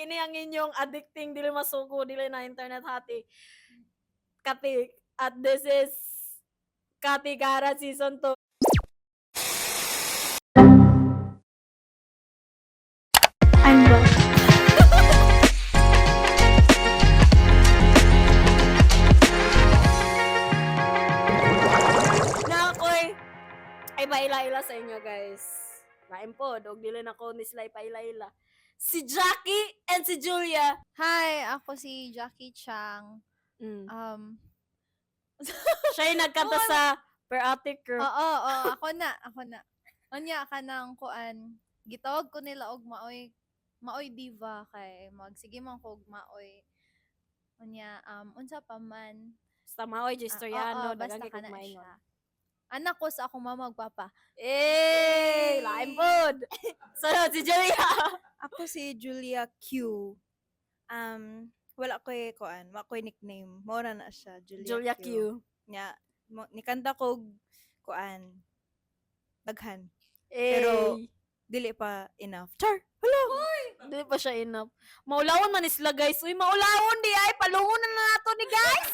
Kini ang inyong addicting, dili masuko, dili na internet hati. Katik. At this is Katikara Season 2. I'm back. Na ako'y ay paila-ila sa inyo, guys. Lain po, dog dili na ko ni sila ipaila-ila. Si Jackie and si Julia. Hi, ako si Jackie Chang. Siya yung nagkanta sa Per Ate Girl. Oo, oo, ako na, ako na. Unya ka ng kuan. Gitawag ko nila og maoy maoy diva kay magsige man ko og maoy. Unya unsa pa man. Basta maoy, Ah, Gistoriano, oo, basta daghang ka na kay maingon. siya. Anak ko sa akong mama ug papa. Eh, lain pod. Sunod si Julia. Ako si Julia Q. Wala ko'y kuan, wala ko'y nickname. Mora na siya, Julia, Julia Q. Q. Nya, mo, nikanta ko og kuan. Daghan. Eh, Pero- Dili pa enough. Char! Hello! di pa siya enough. Maulawon man isla, guys. Uy, maulawon di ay palungon na nato ni guys.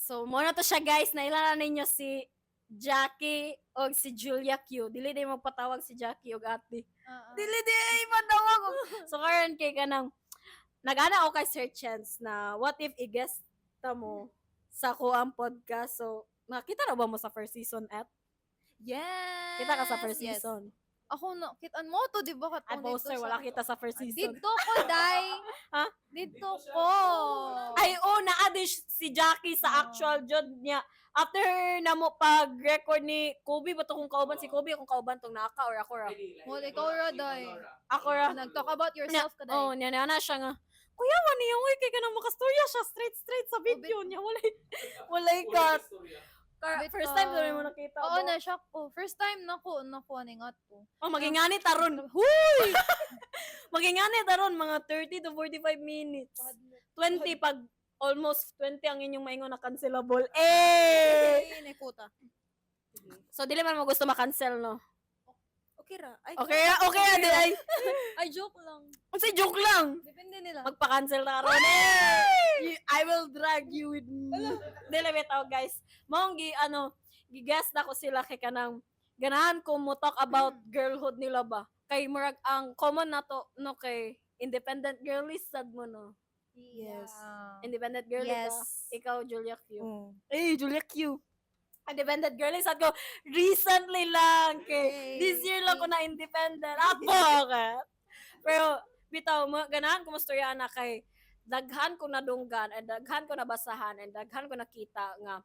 So, mo na to siya, guys. Naila na ninyo si Jackie og si Julia Q. Dili di mo patawag si Jackie og ate. Dili di ay patawag. So karon kay kanang nagana ako kay Sir Chance na what if i-guest ta mo sa ko ang podcast. So, nakita na ba mo sa first season at? Yes. Kita ka sa first yes. season. Ako na, kitaan mo to, di ba? Ay, Katong poster, dito wala kita sa first season. Dito ko, day. Ha? Dito ko. Ay, oh, naa din si Jackie sa Oo. actual jud niya. After na mo pag-record ni Kobe, ba to kung kauban si Kobe, kung kauban tong naka or ako ra. Well, ikaw ra, day. Ako ra. Nag-talk about yourself ka, day. Oh, niya niya na siya nga. Kuya, man niya, uy, kay kanang makastorya siya straight straight sa video niya. Walay, walay cut. First time Bitaw. doon mo nakita. Oo, ba? na-shock ko. First time na ko, nakuha ni ngat ko. Oh, magingani taron. Huy! Magingani taron mga 30 to 45 minutes. 20 pag almost 20 ang inyong maingon na cancelable. Eh! Ay, naikuta. So dili man mo gusto ma-cancel, no? Okay ra. Ay, Okay, ra, okay ra di ay. Ay, joke lang. Unsay joke lang. Depende nila. Magpa-cancel na karon. Eh! I will drag you with me. Dili bitaw, guys. Maong gi ano, gi-guest na ko sila kay kanang ganahan ko mo talk about girlhood nila ba. Kay murag ang common na to no kay independent girlies sad mo no. Yes. Yeah. Independent girly Yes. ka. Ikaw, Julia Q. Oh. Eh, Julia Q. Independent girly sad ko recently lang kay Yay. this year lang ko na independent. Apo ka. Pero bitaw mo ganahan ko mastorya na kay daghan ko nadunggan and daghan ko nabasahan and daghan ko nakita nga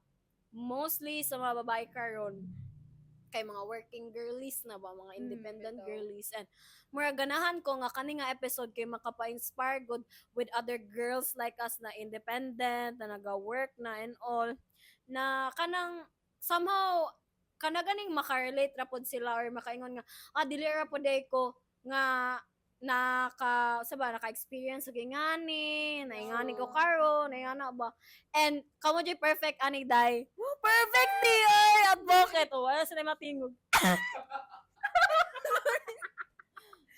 mostly sa mga babae karon kay mga working girlies na ba, mga independent bitaw. girlies, and mura ganahan ko nga kani nga episode kay makapa-inspire good with other girls like us na independent na naga-work na and all, na kanang somehow kana ganing makarelate ra pod sila or makaingon nga, ah, dili ra pod day ko nga naka sa ba naka-experience og ingani, naingani ko Oo. karon, naingana ba, and kamo jay perfect ani day. Woo, perfect di ay advocate. Oh, wala sila matingog.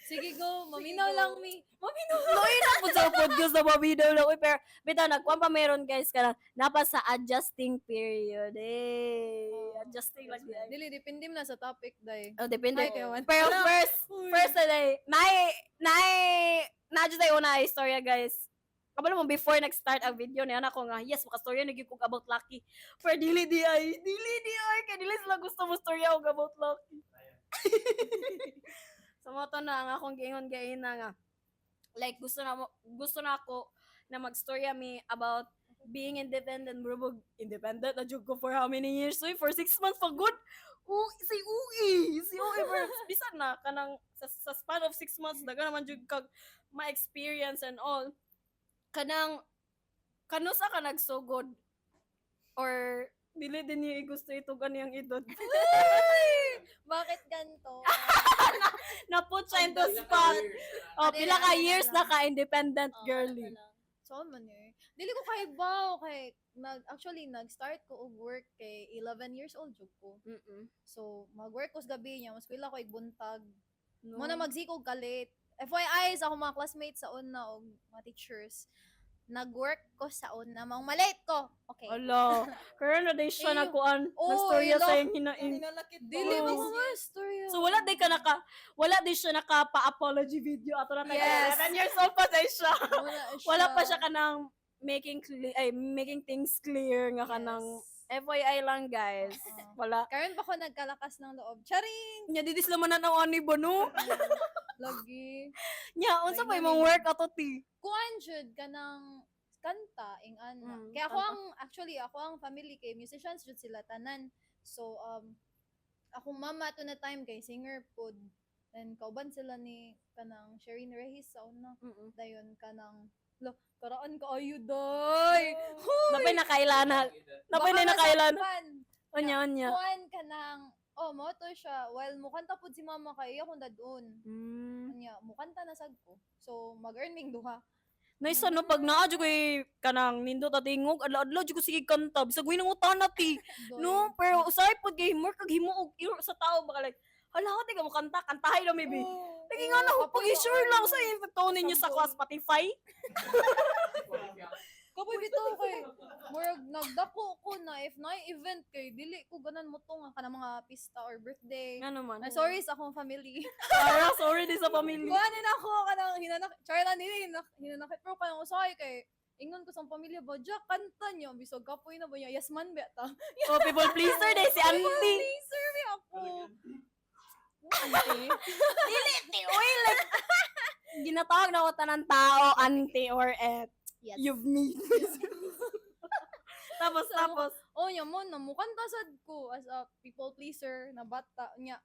Sige, go. Maminaw go. lang, mi. Maminaw. Loy na po sa podcast na maminaw lang. Uy, pero bitaw nagkuan pa meron, guys, kanang napa sa adjusting period eh. Adjusting lang di ay. Dili, depende mo na sa topic, day. Oh, depende. Ay, kay Pero first, first na day, naay, naay, na tayo una istorya, guys. Kabalo mo, before nag-start ang video niya, ako nga, yes, makastorya na gyud kog about Lucky. Pero dili di ay, dili di ay, kay dili sila gusto mo storya og about Lucky. So mo to na ang akong giingon gaina nga. Like gusto na ako na magstorya mi about being independent, bro. Independent na jud ko for how many years? Uy, for 6 months for good. U si UI, si UI bro. Bisan na kanang sa span of 6 months daga naman jud kag ma-experience and all. Kanang kanusa ka nagsugod or dili din niya gusto ito ganiyang edad. Bakit ganto? Naput siya into spot. Oh, Dili, pila ka ano na years na lang. ka independent Oo, girly. ano lang. So man eh. Dili ko kahibaw kay nag actually nag-start ko og work kay 11 years old jud ko. So mag-work ko sa gabi niya, mas kuila ko igbuntag. No. Mo na magsikog ka late. FYI sa akong mga classmates sa una og mga teachers, nag-work ko sa una, maong malate ko. Okay. Ala, karon na day siya Eh, nagkuan, oh, nagstorya ilo. sa iyang hinaing. Hinanakit ba? Dili ba Oo. ko nga story? So wala day siya naka pa-apology video ato na tayo. Yes. 11 years old pa day siya. Wala siya. Wala pa siya kanang making things clear nga kanang Yes. FYI lang, guys. Oo. Wala. Karon pa ko nagkalakas ng loob. Charing! Nya didis laman na ng ani ba, no? Lagi. Nya unsa pa Ay, imong nani. work ato, ti? Kuan jud kanang kanta ing ana. Kaya ako kanta. ang actually ako ang family kay musicians jud sila tanan. So akong mama to na time kay singer pod. Then kauban sila ni kanang Sherine Regis sa una. Dayon kanang lo karaan kaayo day. Napay nakailana. Napay Baka na nakailana. masakpan. Unya, unya. Kuan kanang oh mo to siya while mukanta pud si mama kay akong dadun. Unya mukanta na sad ko. So mag-earn ming duha. Nice ano pag naa jud koy kanang nindot at tingog adlaw-adlaw jud ko sige kanta bisag way nangutana, ti. Doy. No, pero usahay pod kay more kag himuog iro sa tao baka like hala ko ka mo kanta, kantahay lang maybe. Lagi nga na Oo, pag kapoy sure lang kaayo. sa tone ninyo sa Sample. class Spotify. Kapoy bitaw kay murag nagdako ko na if na event kay dili ko ganan mo nga kana mga pista or birthday. Nga naman. Ay, sorry sa akong family. Para sorry din sa pamilya. Kuhanin ako kanang hinanak char lang dili hinanakit pero kanang usahay kay ingon ko sa pamilya ba Jack kanta niyo bisag kapoy na ba niya yes man ba ta. Oh, people pleaser day si auntie. Pleaser mi ako. Auntie. Dili ti oy like ginatawag na ko tanan tao auntie or et. Yes. You've made me. Tapos So, tapos Oh, nya mo na mukanta sad ko as a people pleaser na bata nya.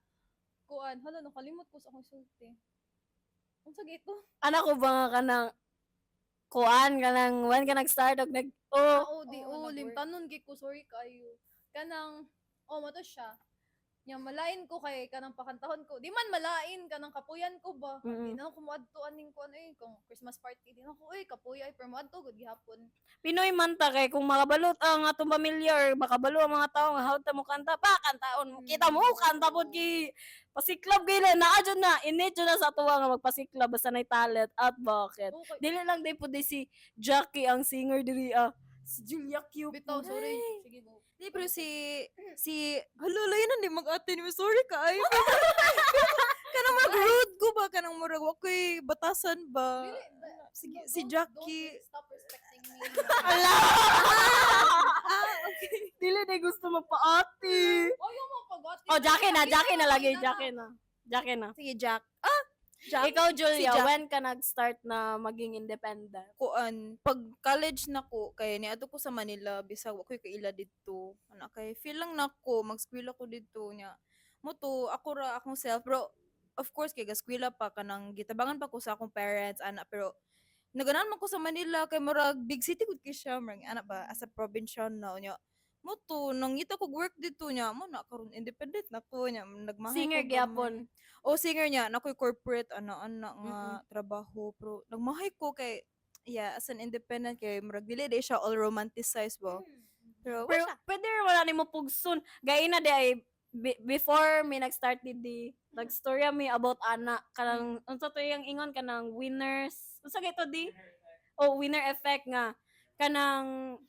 Kuan, hala nakalimot ko sa akong sulti. Unsa gito? Anak ko ba nga kanang kuan kanang when ka nag-start og nag oh. Oo, di Oo, oh, nag-work. limtanon gid ko, sorry kayo. Kanang oh mato siya. Nya malain ko kay kanang pakantahon ko. Di man malain kanang kapuyan ko ba. Di na ako moadto aning kuan eh kung Christmas party di na ako oy kapuya ay pero moadto gud gihapon. Pinoy man ta kay kung makabalot ang atong pamilya or makabalo ang mga tao nga hawd ta mo kanta pa kantaon mo kita mo kanta pod kay pasiklab kay na naa jud na innate jud na sa atuwa nga magpasiklab basta nay talent at bakit Oh, kay, dili lang day pod day si Jackie ang singer diri ah, si Julia Q bitaw pod. sorry. Sige go. Di, pero si, hala, layo na, di mag-ate ni sorry ka, ay. Kanang murag rude ko ba? Kanang murag, okay, batasan ba? Dili, Sige, no, si Jackie. Don't stop respecting me. Ala! Ah, okay. Dili day gusto magpaati. Oh, yung mga pag-ate. Oh, Jackie na, Jackie na lagi, Ina. Jackie na. Jackie na. Sige, Jack. Ah, Jack. Ikaw, Julia, Si Jack. when ka nag-start na maging independent? Kuan, pag college na ko, kay niadto ko sa Manila, bisag wa ko'y kaila didto. Ana kay feel lang nako magskwela ko didto nya. Mo to ako ra akong self, pero of course kay gaskwela pa kanang gitabangan pa ko sa akong parents ana, pero naganahan man ko sa Manila kay murag big city gud kay siya, murag ana ba as a provincial na nya. Mo to nangita kog work didto nya mo na karon independent na ko nya nagmahay Singer ko gamay. gyapon. O singer niya, nakoy corporate ana ana nga trabaho pero nagmahay ko kay yeah, as an independent kay murag dili day siya all romanticized ba. Pero, Pero wala siya. pwede rin wala nimo pugson. Gaya na di ay before mi nag-start di di nagstorya mi about ana kanang unsa to yung ingon kanang winners. Unsa kay to di? Oh, winner effect nga kanang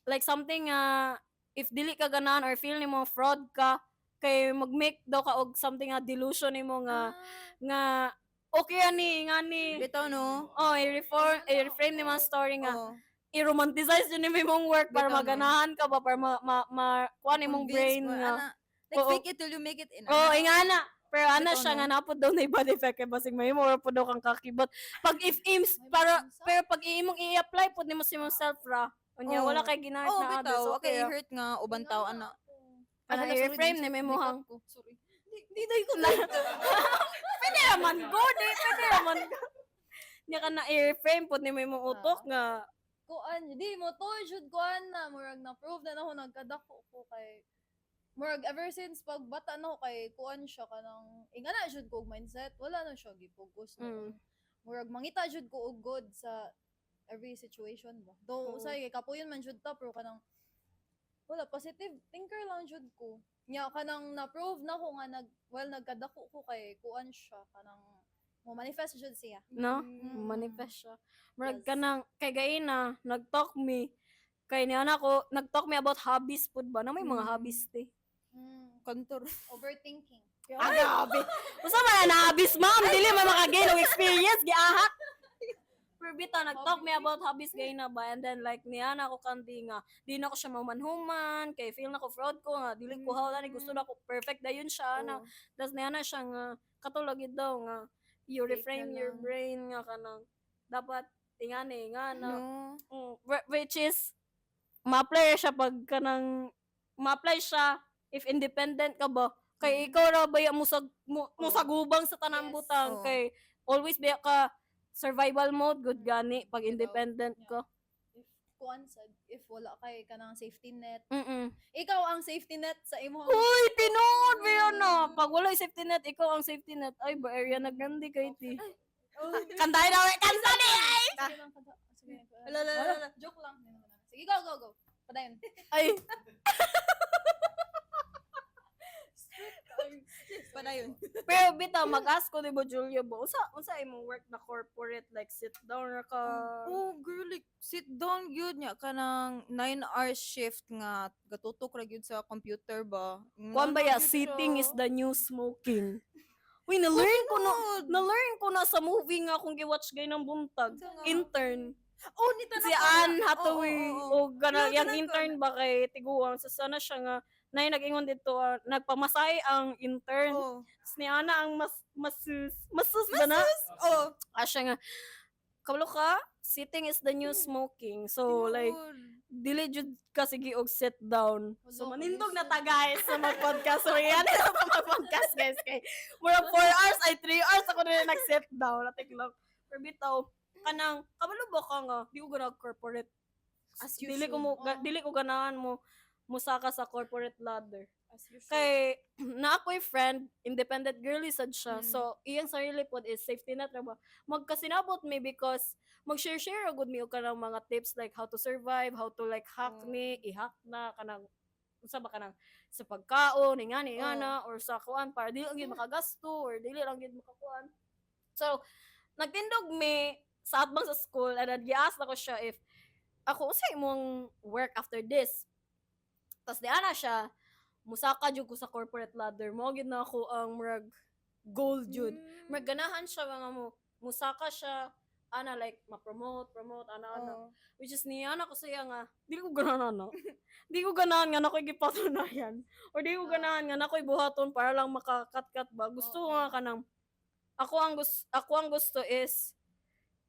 like something nga if dili ka ganahan or feel nimo fraud ka kay mag-make daw ka og something nga delusion nimo nga nga okay ani nga ni. Bitaw no. Oh, i-reform, i-reframe nimo ang story nga Oh, i-romanticize yun yung imong work para Bitaw, no? maganahan ka ba para ma kuha ni imong convince brain mo, nga. ana. Like Oo. fake it till you make it in. Oh, ingana. Pero ana Bitaw, siya no? nga napod daw na bad effect kay basig mahimo or pod daw kang kakibot. Pag if ims May para balansa. pero pag imong i-apply pod nimo sa imong self ra. Unya Oo. wala kay ginahit Oh, na bitaw, others. okay, Okay. hurt nga uban tao ana. Ana Ay, hala, sorry, i-reframe ni di imong ko. Sorry. Di di ko na. Pwede raman go, di pwede raman go. Nya ka na i-reframe pod nimo imong utok nga Kuan, di mo to jud kuan na murag na prove na nako nagkadako ko kay murag ever since pag bata na ko kay kuan siya kanang ingana jud ko og mindset, wala na siya gipokus na. Murag mangita jud ko og good sa every situation ba. Though Oo. usay kay kapuyon man jud ta pero kanang wala positive thinker lang jud ko. Nya kanang na-prove na ko nga nag well nagkadako ko kay kuan siya kanang Mo manifest jud siya. No? Manifest siya. Murag kanang kay gaina nag-talk me kay niya na ko nag-talk me about hobbies pud ba na may mga hobbies te. Kantor. Overthinking. Ah, grabe. Usa man na hobbies, ma'am, dili man makagain og experience giahak. Pero bitaw nag-talk me about hobbies gayna ba, and then like niya na ako kandi nga di na ko siya mahuman-human kay feel na ko fraud ko nga dili ko hawla ni gusto na ko perfect dayon siya na. Tas niya na siya nga katulog gid daw nga you Take na reframe your lang. Brain nga kanang dapat ingani nga na. No. Which is ma-apply siya pag kanang ma-apply siya if independent ka ba kay ikaw ra ba mo sa mo sa gubang sa tanang butang kay always ba ka survival mode good gani pag Bitaw. independent ka. If kuan sad, if wala kay kanang safety net. Ikaw ang safety net sa imong Uy, tinuod ba yun na? Pag wala yung safety net, ikaw ang safety net. Ay, ba area na grande kay ti. Kantahin na, kanta ni ay! Sige lang, kanta. Sige. Ala, ala, ala, ala. Joke lang. Sige, go, go, go. Padayon. Ay, Padayon. Pero bitaw mag-ask ko di ba Julia ba unsa imong work na corporate, like sit down ra ka? Oh, girl, like, sit down gyud niya kanang 9 hour shift nga gatutok ra gyud sa computer ba. Kuan ba ya, sitting is the new smoking. Uy, na-learn ko na, na-learn ko na sa movie nga akong gi-watch gay ng buntag. Intern. Oh, nita Si Anne Hathaway. Oo. O gana, Wala, yang tanan ko intern ba kay tiguang. So sana siya nga, nay nag-ingon dito, ah, nagpamasay ang intern. Tapos ni Ana ang mas, masus, masus ba na? Oh. Ah, siya nga, kabalo ka, sitting is the new smoking. So, like, dili jud ka sige og sit down. So Wala, manindog na lisod. ta guys sa mag-podcast. So yan na ta mag-podcast guys kay murag 4 hours ay 3 hours ako na nag-sit down. Atik lang. Pero bitaw kanang kabalo ba ka nga di ko ganag corporate. As you Dili ko should. mo dili ko ganahan mo musaka sa corporate ladder. As you should. Kay na ako'y friend, independent girly sad siya. So, iyang sarili pod is safety net ra ba. Magkasinabot mi because mag-share-share gud mi og kanang mga tips like how to survive, how to like hack ni, i-hack na kanang unsa ba kanang sa pagkaon, ni nga na or sa kuan para dili lang gyud makagasto or dili lang gyud makakuan. So, nagtindog mi sa atbang sa school and then gi-ask nako siya if ako unsa imong work after this. Tapos di ana siya, musaka jud ko sa corporate ladder mo gyud na ako ang murag goal jud. Murag ganahan siya mga mo musaka siya ana like ma-promote, promote ana ana. Which is niya na ko siya nga di ko ganahan ana. Di ko ganahan nga nakoy gipatunayan or di ko ganahan nga nakoy buhaton para lang makakat-kat ba. Gusto ko nga kanang ako ang gusto is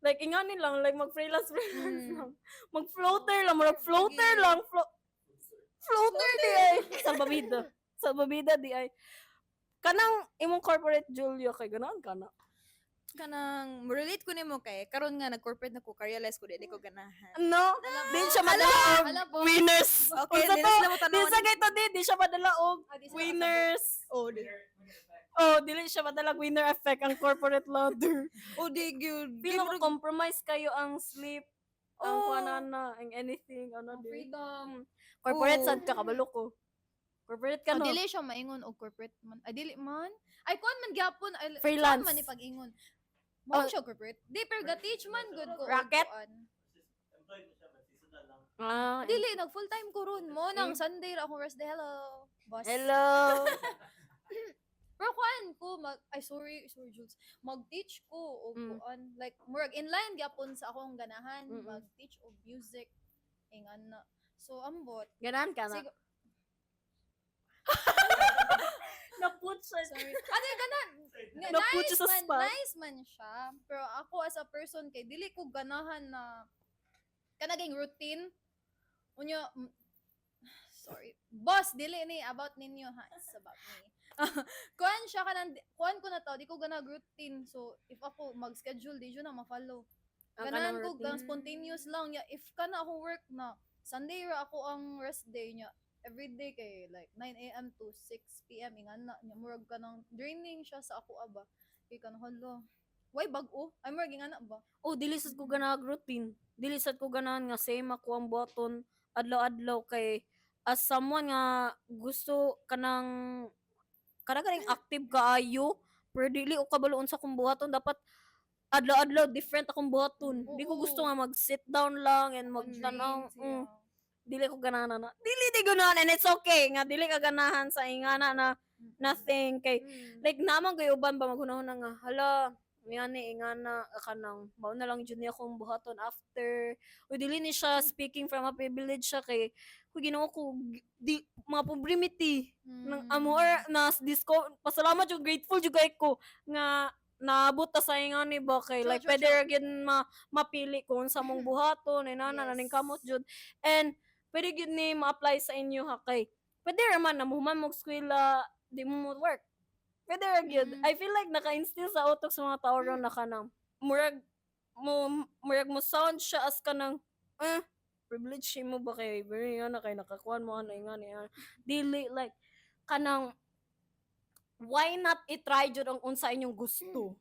like ingani lang, like mag freelance freelance lang. Mag floater lang, murag floater Sige. lang, floater di ay. Salbabida. Salbabida di ay. Kanang imong corporate Julio kay ganahan ka na? Kanang relate ko nimo kay karon nga nag-corporate na ko, ka-realize ko di ko ganahan. No, di siya madala og Alam po. winners. Okay, Unsa di to? na sila mo Di tanawan. sa kay to di siya madala og Ah, di sila winners. Oh, di. Oh, dili siya madala og winner effect ang corporate ladder. Oh, di gyud. Feel mo compromise kayo ang sleep, ang kuanana, ang anything, ano Ang di. freedom. Corporate Oo. sad ka kabalo ko. Corporate ka Oh, no. dili siya maingon og corporate man. Ay, dili man. Ay, kuan man gyapon. Ay, Freelance. kuan man ni pag-ingon. Mao siya corporate. Di, pero ga-teach man good ko og Racket? kuan. Employed mo siya, but seasonal lang. Ah, Dili, nag full time ko ron. Mo nang Sunday ra akong rest day. Hello. Boss. Hello. Pero kuan ko mag, ay sorry, sorry Jules. Mag-teach ko og kuan like murag inline gyapon sa akong ganahan mag-teach og music ingan na. So ambot. Ganahan ka na. Sig- Naput siya. Sorry. Ano yung ganahan? Nga, Naput nice siya sa man, spot. nice man siya. Pero ako as a person kay dili ko ganahan na kanaging routine. Unya sorry. Boss, dili ni about ninyo ha. It's about me. Kuan siya kanang kuan ko na to, di ko ganag routine. So if ako mag-schedule di jud na ma-follow. Ang Ganahan kanang ko routine. gang spontaneous lang ya if kana ako work na Sunday ra ako ang rest day niya. Every day kay like 9 AM to 6 PM ingan na nya murag kanang draining siya sa ako aba. Kay kanang hala. Why bag-o? Ay murag ingana ba? Oh, dili sad ko ganahan routine. Dili sad ko ganahan nga same ako ang buhaton adlaw-adlaw kay as someone nga gusto kanang kana kaning active kaayo, Pero dili ko kabalo unsa akong buhaton, dapat adlaw-adlaw different akong buhaton. Di ko gusto nga mag sit down lang and magtanaw. Dreams, Dili ko ganahan na. Dili di ganahan and it's okay nga dili ka ganahan sa ingana na nothing kay like naman kay uban ba maghunahon na nga, hala, ngani ingana kanang mao na lang jud niya akong buhaton after. Uy, dili ni siya speaking from a privilege siya kay huy, Ginoo ko, di mga pobrimity ng amor na disco. Pasalamat jud, grateful jud kay ko nga naabot ta sa ingani ba kay True, like true, pwede ra gyud mapili kung unsa mong buhaton, inana na ning kamot jud and pwede gyud ni ma-apply sa inyo ha, kay pwede ra man na muhuman mo eskwela, di mo mo work, pwede ra gyud. I feel like naka-instill sa utok sa mga tao ron na kanang murag mo sound siya as kanang privilege mo ba kay very nga na kay nakakuan mo ano nga ni dili like kanang why not i-try jud ang unsa inyong gusto.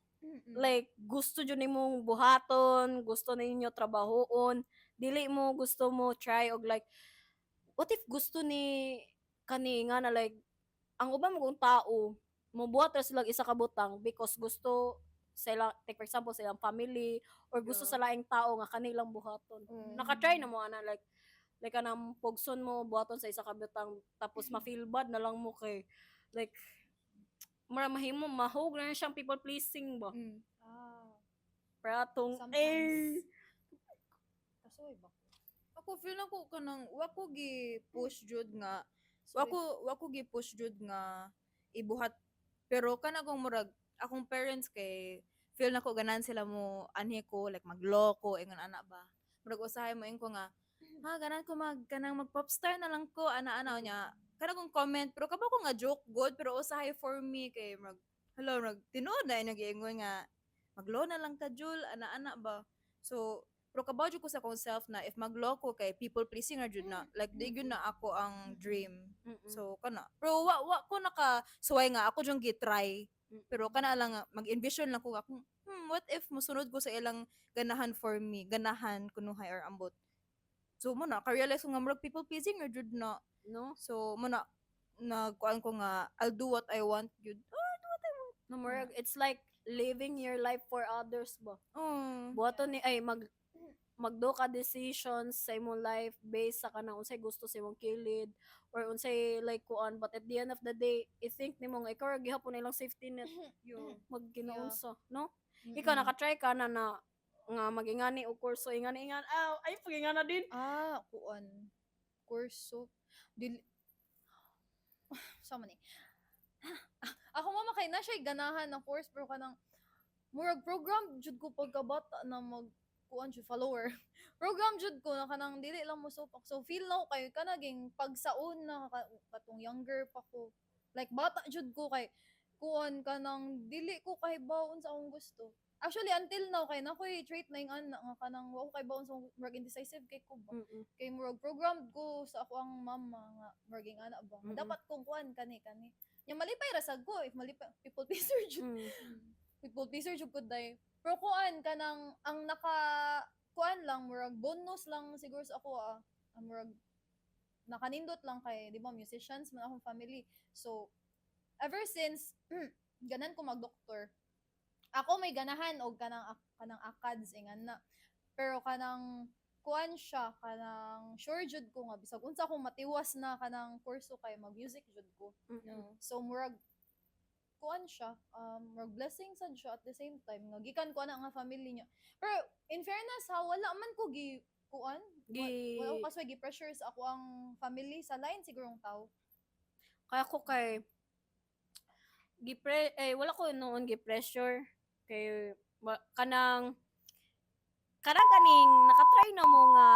Like gusto jud nimong buhaton, gusto ninyo trabahoon, dili mo gusto mo try og like what if gusto ni kani nga na like ang uban mo kung tao mobuhat ra sila isa ka butang because gusto sila, take for example, silang family or gusto sa laing tao nga kanilang buhaton. Naka-try na mo ana like kanang pugson mo buhaton sa isa ka butang tapos ma-feel bad na lang mo kay like mura mahimo mahog na siyang people pleasing ba. Pero atong Sometimes. Eh Kasuway ba ko? Ako feel na ko kanang wa ko gi push jud nga wa ko gi push jud nga ibuhat, pero kana kong murag akong parents kay feel na ko ganahan sila mo anhi ko like mag-law ko, ingon ana ba. Murag usahay mo ko nga, ha, ganahan ko mag kanang mag popstar na lang ko, ana ana nya kana kong comment, pero kabaw ko nga joke good, pero usahay for me kay murag hello, murag tinuod na inyo giingon nga mag-law na lang ka, Jul, ana ana ba. So pero kabaw jud ko sa akong self na if mag-law ko kay people pleasing ra jud na, like di gyud na ako ang dream. So kana, pero wa ko naka suway nga ako jud gi-try, pero kana lang nga, mag-envision lang ko nga kung what if mosunod ko sa ilang ganahan for me, ganahan kunuhay or ambot. So mo na ka-realize ko nga murag people pleasing ra jud na. No. So mo na nagkuan ko nga I'll do what I want jud. No, murag it's like living your life for others ba. Buhaton ni ay magdo ka decisions sa imong life based sa kanang unsay gusto sa imong kilid or unsay like kuan, but at the end of the day i-think nimo nga ikaw ra gihapon ilang safety net magginaunsa, no? Ikaw, naka-try ka na na nga magingani og kurso, ingani ingan, ah, ay pagingana din? Ah, kuan. Kurso. Dili Sama ni. Ako mama kay na siya ganahan na course, pero kanang murag program jud ko pagkabata na mag kuan jud, follower. Program jud ko na kanang dili lang mo supak. So feel na ko kay kanaging pagsaon na katong younger pa ko. Like bata jud ko kay kuan kanang dili ko kahibaw unsa akong gusto. Actually, until now kay na ko'y trait na yung ana nga kanang wa ko kahibaw unsa akong, murag indecisive kay ko ba. Kay murag program ko sa ako ang mama nga murag ing ana ba. Dapat kong kuan kani kani. Nya malipay ra sad ko if malipay, people pleaser jud. People pleaser jud ko day. Pero kuan kanang ang naka kuan lang, murag bonus lang siguro sa ako ah. Ang murag nakanindot lang kay di ba musicians man akong family. So ever since ganan ko magdoktor. Ako may ganahan og kanang acads ingan na. Pero kanang kuan siya, kanang sure jud ko nga bisag unsa akong matiwas na kanang kurso kay mag-music jud ko. So murag kuan siya, murag blessing sad siya at the same time nga gikan ko ana nga family niya. Pero in fairness ha, wala man ko gi kuan, wala ko kasway gi pressure sa ako ang family sa line sigurong tao. Kaya ko kay gipre eh wala ko noon gi-pressure kay kanang kanang kaning nakatry na mo nga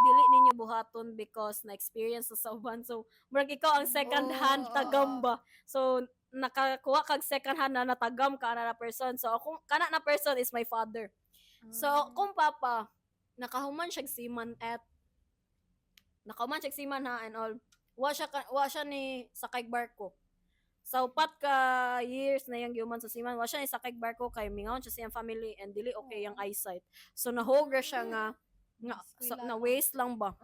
dili ninyo buhaton because na experience sa uban, so murag ikaw ang second hand tagam ba. So nakakuha kag second hand na natagam ka ana na person. So akong kana na person is my father. So akong papa nakahuman siya seaman at nakahuman siya seaman ha and all. Wa siya ni sakay barko. So upat ka years na yang gihuman sa seaman, wa siya ni sakay barko kay mingawon siya sa iyang family and dili okay yang eyesight. So nahog ra siya nga sa, Eskwela na lang. Waste lang ba.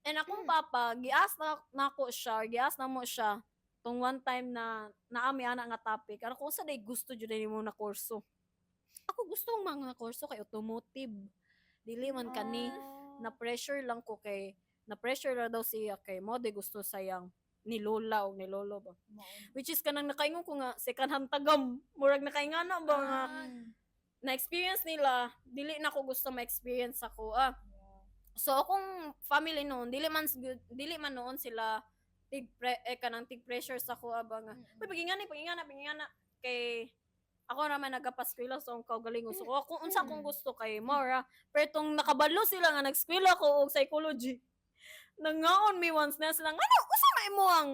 And akong papa, gias na nako siya, or gias na mo siya. Tong one time na naami ana nga topic, ano kung sa day gusto jud nimo na kurso. Ako gusto ang mga kurso kay automotive. Dili man kani, na pressure lang ko kay na pressure ra daw siya kay mo di gusto sayang ni lola o ni lolo ba. Which is kanang nakaingon ko nga second hand tagam. Murag nakaingana ba nga na experience nila, dili na ko gusto ma-experience ako ah. So akong family noon, dili man noon sila tig pre, eh, kanang tig pressure sa ako ba nga. Uy, pagingana, pagingana, pagingana kay ako naman nagapaskwela sa akong kaugalingon. So kung unsa akong gusto kay mora, pero tong nakabalo sila nga nagskwela ko og psychology. Nangaon mi once na sila, ano usa na imo ang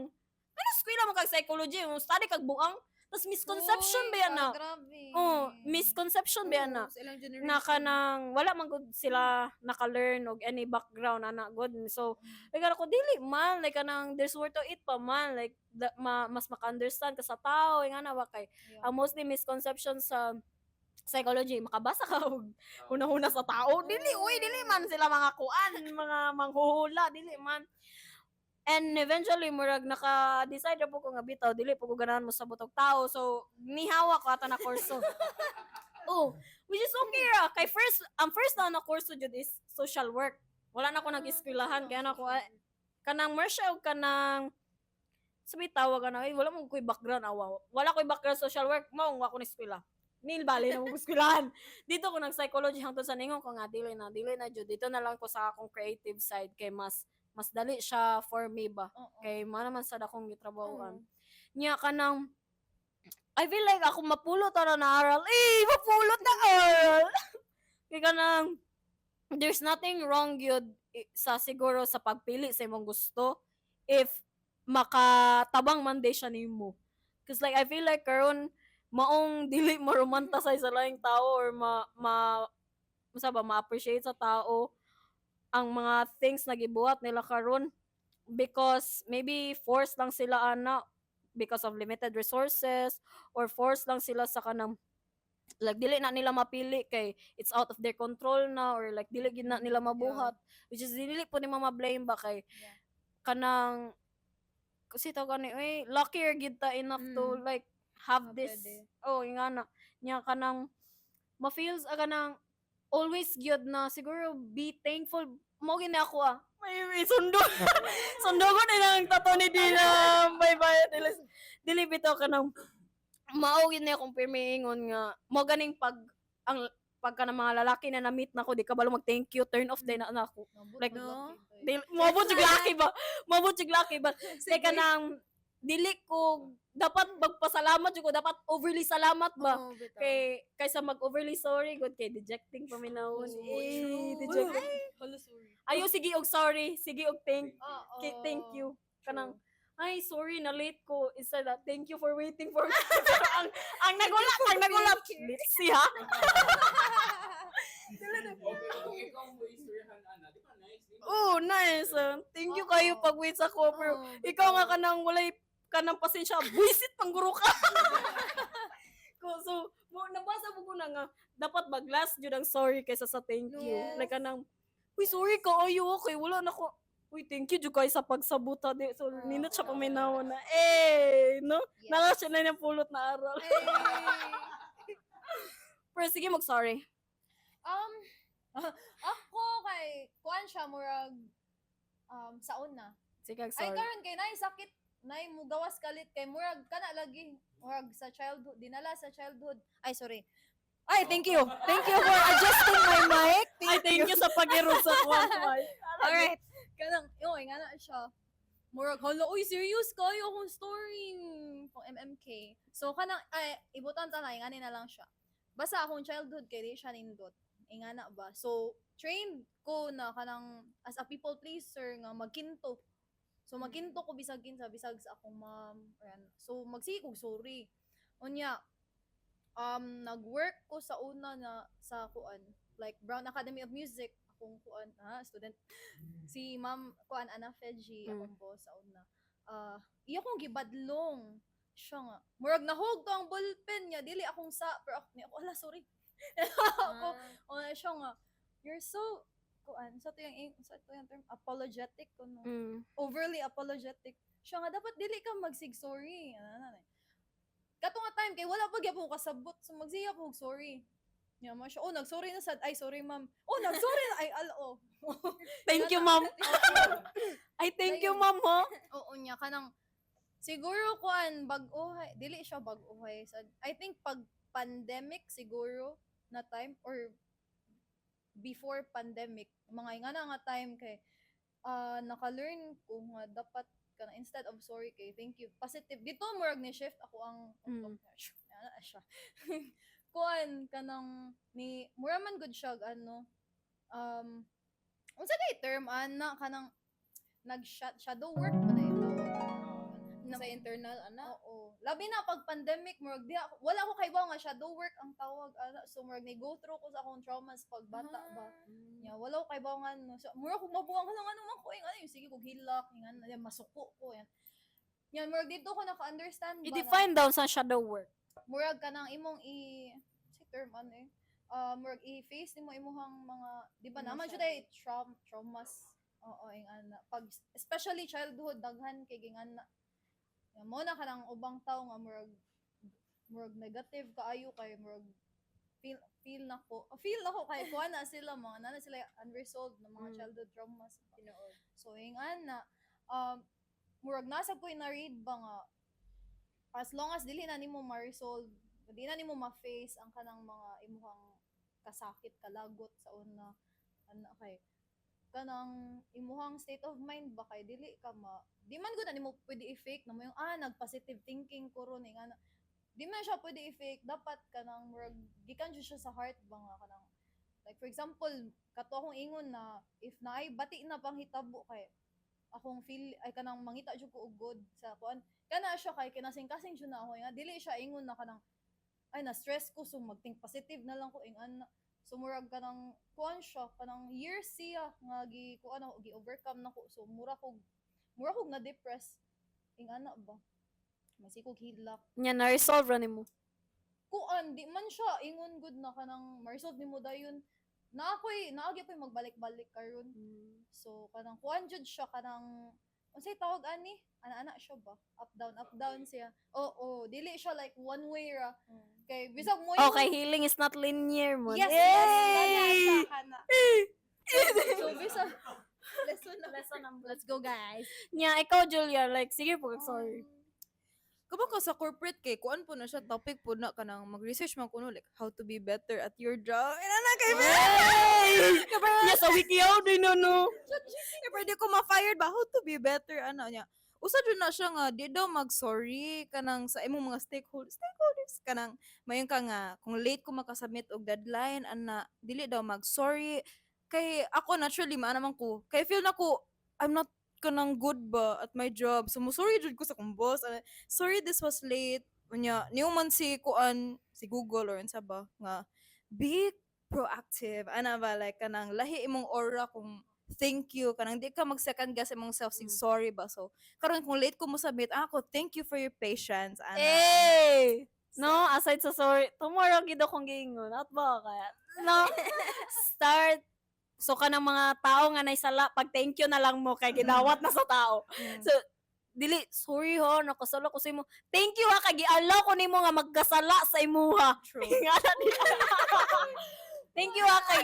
ano eskwela mo kag psychology, mo study kag buang? Tas misconception ba yan na? Grabe. Oh, misconception ba yan na? Oo, sa ilang generation. Na kanang wala man gud sila naka-learn og any background ana gud. So like ako dili man like kanang there's more to it pa man, like da, mas maka-understand ka sa tao nga na ba kay ang mostly misconception sa psychology, makabasa ka og huna-huna sa tao. Dili uy, dili man sila mga kuan, mga manghuhula, dili man. And eventually murag naka-decide ra po ko nga bitaw dili po ko ganahan mo sa og tao, so nihawa ko ato na kurso. Oh, which is okay ra kay first ang first na kurso jud is social work. Wala na ako nag-eskwelahan kaya na ako kanang merge og kanang sabi tawag ana, ay wala mo koy background awa, wala koy background social work, mao nga ako ni eskwela nil bali na mo eskwelahan. Dito ko nag psychology hangtod sa ningon ko nga dili na jud, dito na lang ko sa akong creative side kay mas mas dali siya for me ba, kay mo naman sad akong gitrabahoan niya. Kanang I feel like ako mapulot na na aral eh, mapulot na aral kay kanang there's nothing wrong yun sa siguro sa pagpili sa imong gusto if makatabang man day siya nimo. 'Cause like I feel like karon maong dili mo romanticize sa laing tao or ma ma unsa ba, ma-appreciate sa tao ang mga things na gibuhat nila karon because maybe forced lang sila ana because of limited resources or forced lang sila sa kanang like dili na nila mapili kay it's out of their control na or like dili gid na nila mabuhat, which is dili po ni mama blame ba kay kanang kasi tawag ani eh, luckier gid ta enough to like have Ah, this. pwede. Oh, yung nga na nya kanang ma-feels aga nang always gyud na siguro be thankful mo gini ako ah. May sundo sundo ko na lang tato ni Dina, bye bye. Dili dili bitaw kanang mao gid na akong pirmiingon nga mo ganing pag ang pagka ng mga lalaki na na-meet na ko di kabalo mag thank you, turn off din na ako. Like, no? Dili moabot jud laki ba, moabot jud laki ba. Teka nang dili ko dapat magpasalamat jud ko, dapat overly salamat ba Oo, bitaw. Kay kaysa mag overly sorry good kay dejecting paminawon Oo, eh, true. dejecting. Hala, sorry. Ayo sige og sorry, sige og thank Oo. kay, thank you kanang ay sorry na late ko instead of thank you for waiting for me. Ang nagulat, let's see ha. Okay, ikaw mo istoryahan ana, di ba nice? Di ba? Oh, nice ah. Thank you kayo pag wait sa ko pero Oo, ikaw nga bitaw. kanang walay kanang pasensya, buisit pangguro ka ko. So mo nabasa mo ko na nga dapat mag-last jud ang sorry kaysa sa thank you. Yes. Like kanang uy sorry ka ayo okay wala na ko, uy thank you jud kay sa pagsabuta di. So nindot siya paminaw na eh no. Yes. Nala siya na yung pulot na aral. Hey. Pero sige mag sorry. Ako kay kuan siya murag sa una. Sige Ay sorry. karon kay nay sakit nay mugawas kalit kay murag kana lagi murag sa childhood, dinala sa childhood. Ay sorry. Ay, thank you. Thank you for adjusting my mic. Ay thank you sa pag-irog sa kuwan. Alright. Kanang oy nga na siya. Murag hala uy serious kayo akong story pang MMK. So kanang ay ibutan ta na ingani na lang siya. Basta akong childhood kay di siya nindot. Ingana ba? So trained ko na kanang as a people pleaser nga magkinto. So magkinto ko bisag kinsa, bisag sa akong mom or ano. So magsige kog sorry. Unya nag-work ko sa una na sa kuan like Brown Academy of Music akong kuan ah student si Ma'am kuan Ana Feji, akong boss sa una. Ah, iya kong gibadlong siya nga murag nahog to ang ballpen niya, dili akong sa pero ako, ni ako ala sorry ako. O siya nga you're so kuan sa to yung term, apologetic kuno, overly apologetic siya nga dapat dili ka magsig sorry, ano na na kato nga time kay wala pa gyapon ko kasabot, so magsiya ko og sorry. Nya mo siya, "Oh, nagsorry na sad." "Ay, sorry, ma'am." "Oh, nagsorry na." "Ay, alo." Thank you, ma'am. Ay, thank you, ma'am, ho. Oo niya, kanang siguro kuan, bag-o, dili siya bag-o sad. I think pag pandemic siguro na time or before pandemic, mga ingana nga time kay naka-learn ko nga dapat kana instead of sorry kay thank you, positive. Dito murag ni shift ako ang utok. Ana siya. Kuan, kanang ni mura man gud siya og ano, unsa kay term ana, kanang nag shadow work pa na ito. Sa internal ana. Oo. Labi na pag pandemic, murag di ako, wala ko kaybaw nga shadow work ang tawag ana. So murag ni go through ko sa akong traumas pag bata ba. Nya wala ko kaybaw nga ano. So murag ko mabuang ko ano man ko ing ano yung sige kog hilak ing ano yan, masuko ko yan. Yan murag dito ko naka-understand ba na I-define daw sa shadow work. Murag kanang imong i si term ano eh. Murag i-face nimo imuhang mga, di ba, naman jud ay traumas. Oo, ing ana. Pag especially childhood, daghan kay ging ana. Ya, mo na kanang ubang tao nga murag negative kaayo kay murag feel na ko kay kuha na sila, mga na sila unresolved na mga childhood traumas. Tinuod. So ing ana, murag nasa ko'y na-read ba nga as long as dili na nimo ma-resolve, di na nimo ma-face ang kanang mga imuhang kasakit, kalagot sa una, ana kay kanang imuhang state of mind ba kay dili ka ma di man gud na nimo pwede i-fake na mo yung nag-positive thinking ko ron eh, nga na di man siya pwede i-fake. Dapat kanang murag gikan jud siya sa heart ba nga kanang, like for example, kato akong ingon na if naay bati na pang hitabo kay akong feel ay kanang mangita jud ko og good sa kuan, kana siya kay kinasing-kasing jud na ako nga dili siya ingon na kanang ay, na stress ko, so magthink positive na lang ko, ing ana. So murag kanang kuan siya, kanang years siya nga gi kuan ako, gi overcome nako. So mura kog na depress ing ana ba, masikog hilak. Nya na-resolve ra nimo? Kuan, di man siya ingon good na kanang ma-resolve nimo dayon na ako'y naagi po'y magbalik-balik karon. So kanang kuan jud siya, kanang unsay tawag ani, ana-ana siya ba, up down siya. Oo, dili siya like one way ra kay bisag mo Okay, healing is not linear mo. Yes, kana Yay! siya, kana. So bisag Lesson na. Lesson number. Let's go, guys. Nya, ikaw, Julia, like, sige po, sorry. Kabalo ka sa corporate kay kuan po na siya, topic po na kanang mag-research man kuno, like how to be better at your job. Ina na kay Hey! Nya, sa wikihow din, no? Kay pwede ko ma-fired ba, how to be better ano niya. Usa jud na siya nga di daw mag-sorry kanang sa imong mga stakeholders kanang mayon ka nga kung late ko makasubmit og deadline ana, dili daw mag-sorry. Kay ako naturally maana man ko kay feel na ko I'm not kanang good ba at my job, so mo sorry jud ko sa akong boss ana, "Sorry, this was late." Unya niyo man si kuan, si Google or unsa ba nga be proactive ana ba, like kanang lahi imong aura kung thank you, kanang di ka mag second guess imong self sig sorry ba. So karon kung late ko mo submit ako, "Thank you for your patience," ana. Hey! No, aside sa sorry, tomorrow gid akong giingon. At ba kaya? No. Start. So kanang mga tao nga naysala, pag thank you na lang mo kay gidawat na sa tao. So dili sorry ho, nakasala ko sa imo. Thank you ha kay gi-allow ko nimo nga magkasala sa imuha. True. Nga na niya. Thank you ha kay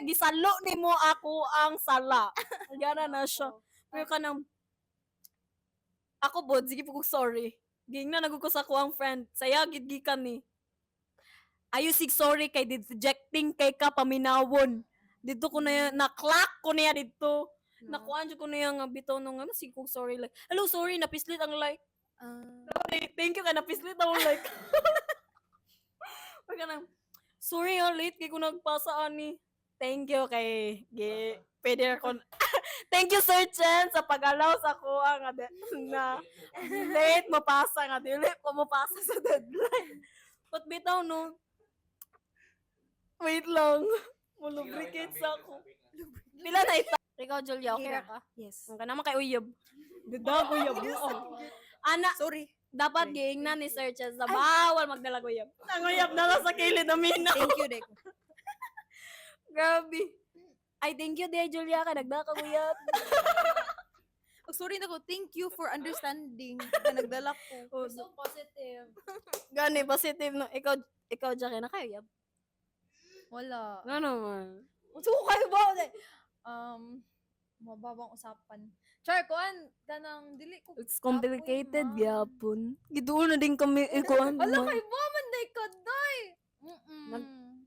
gisalo nimo ako ang sala. Gana na siya. Pero kanang ako bod, sige po kog sorry. Ging na ko sa ako ang friend. Saya gid gikan ni. Ayo sig sorry kay rejecting kay ka paminawon. Dito ko na na clock ko niya dito. No. Nakuan jud ko niya nga bitaw nung ano, sige kog sorry, like, "Hello, sorry, napislit ang like." Thank you kay napislit ang like. Pagka nang, "Sorry ha, late kay ko nagpasa ani." Thank you kay gi pwede ko. Thank you, Sir Chen, sa pag-allow sa kuha nga na late mo pasa nga dili ko mo pasa sa deadline. But bitaw no. Wait lang. Mo-lubricate sa ako. Pila na ita? Ikaw, Julia, okay ra ka? Yes. Okay naman kay uyab. Ganda uyab. Oo. Ana, Sorry. Dapat giingnan ni Sir Chen na bawal magdalag uyab. Ang uyab na lang sa kilid na minaw. Thank you, Dek. Grabe. Ay, thank you, dear Julia, ka nagdala ka uyab. Mag-sorry na ko, thank you for understanding na nagdala ko. Oh, We're so positive. gani, positive no. Ikaw, Jackie, na kayo uyab? Wala. Ano naman? So, kayo ba? Mababang usapan. Char, kuan, kanang dili ko. It's complicated, man. gyapon. Giduol na din kami, ikuan. Ala, kay ba man day ka, day? Mm-mm.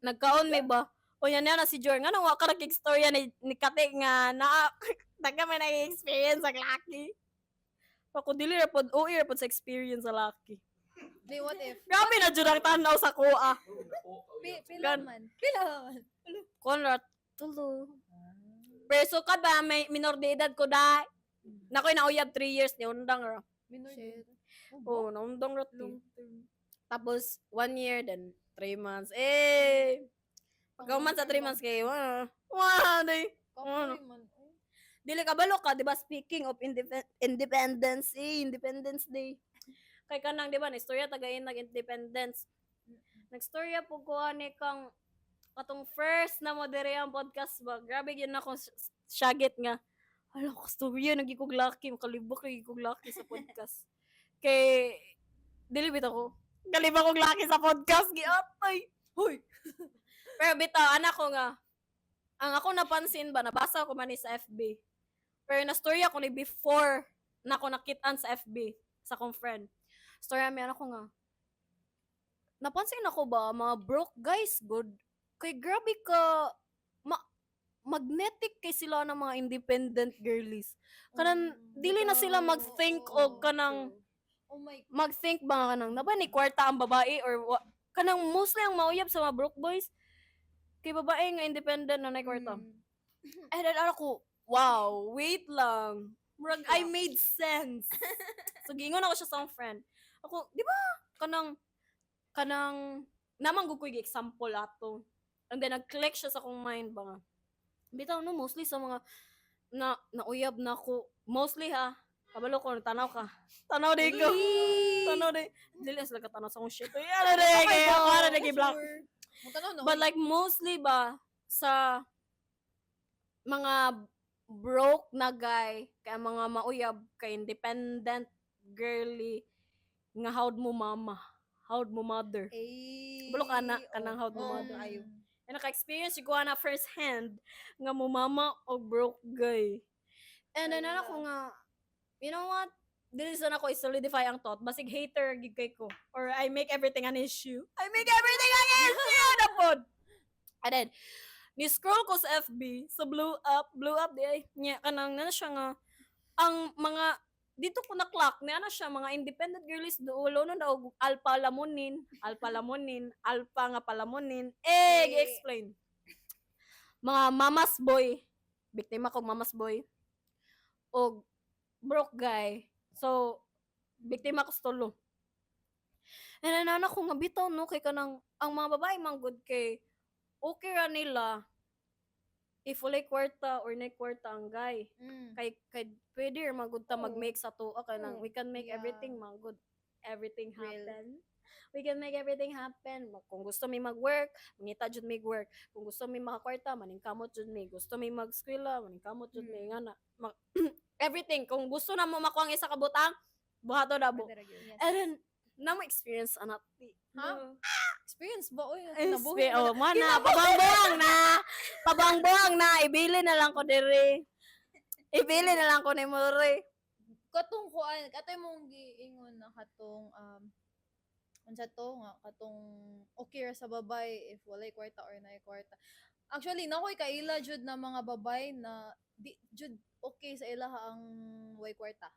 Nagkaon may ba? O yan na si Jor. Nga nang wa ka nag-istorya ni Kate nga na taga may nag-experience sa laki. Ako dili ra pod OE ra pod sa experience sa laki. Di, what if? Grabe na jud ang tanaw sa kuha. Pila man. Pila man. Conrad tulo. Pero so ka ba may minor de edad ko da. Nakoy nauyab 3 years ni undang ra. Minor. Shit. Oh, naundang ra to. Long term. Tapos 1 year then 3 months. Eh. Pagkahuman sa 3 months kay wa. Wa day. Kapoy man. Uy. Dili ka balo ka, di ba? Speaking of independence, eh, Independence Day. Kay kanang, di ba, na-istorya tagayin nag-independence. Nagstorya po ko ani kang katong first na mo diri ang podcast ba. Grabe yun akong syagit nga. Hala ko storya nagi kog lucky, makalibok lagi kog lucky sa podcast. Kay dili bitaw ko. Kalibak kog lucky sa podcast giatay. Hoy. Pero bitaw anak ko nga ang ako napansin ba nabasa ko man ni sa FB. Pero na-storya ko ni before na ako nakitaan sa FB sa akong friend. Storya mi anak ko nga. Napansin ako ba mga broke guys good kay grabe ka magnetic kay sila ng mga independent girlies. Kanang dili na sila mag-think Oo, og kanang Oh my mag-think ba nga kanang naba ni kwarta ang babae or kanang mostly ang mauyab sa mga broke boys kay babae nga independent na nay kwarta. And then ano ko, wow, wait lang. Murag, I made sense. So, giingon ako siya sa akong friend. Ako, di ba, kanang, namang gukoy example ato. And then, nag-click siya sa akong mind ba nga. Bitaw, no, mostly sa mga, na, nauyab na ako. Mostly ha, kabalo ko, tanaw ka. Tanaw di ko. Tanaw di. Dili na sila katanaw sa akong shit. Ay, ano di, kaya ako, ano di, black. Magkano no? But like mostly ba sa mga broke na guy, kaya mga mauyab, kay independent girly, nga how'd mo mama, how'd mo mother. Eh, Bulo ka na, kanang how'd mo oh, mother. ayo. And naka-experience ko na first hand nga mo mama o broke guy. And then Ay, ano ko nga, you know what? Dili sana ko i-solidify ang thought. Basig hater gig kay ko. Or I make everything an issue. I make everything an issue! Napod! And then, ni-scroll ko sa FB, sa blew up, di ay, niya, kanang, na siya nga, ang mga, dito ko na-clock, ni ano siya, mga independent girlies, duulo no daw, alpa lamunin, alpa lamunin, alpa nga palamunin, eh, Eh. gi-explain. Mga mamas boy, biktima kog mamas boy, og broke guy. So, biktima ko sa tulo. And then, anak ko nga bitaw no kay kanang ang mga babae man good kay okay ra nila if walay kwarta or nay kwarta ang guy. Kay pwede ra man gud ta Oo. mag-make sa tuwa kay nang Oo. we can make everything man good. Everything Real. happen. We can make everything happen. Kung gusto mi mag-work, mangita jud mi work. Kung gusto mi makakwarta, maningkamot jud mi. Gusto mi mag-eskwela, maningkamot jud mi nga na. Everything. Kung gusto na mo makuha ang isa ka butang, buhato na bo. Yes. And then, na mo experience anak. Ha? Experience ba? Uy, Expe- nabuhi oh, mana, pabangbuang na. Pabangbuang na. Ibili na lang ko diri. Ibili na lang ko ni mo diri. Katong kuan, katoy mong giingon na katong unsa to nga katong okay ra sa babay if walay kwarta or naay kwarta. Actually, nakoy kaila jud na mga babay na di jud okay sa ilaha ang way kwarta.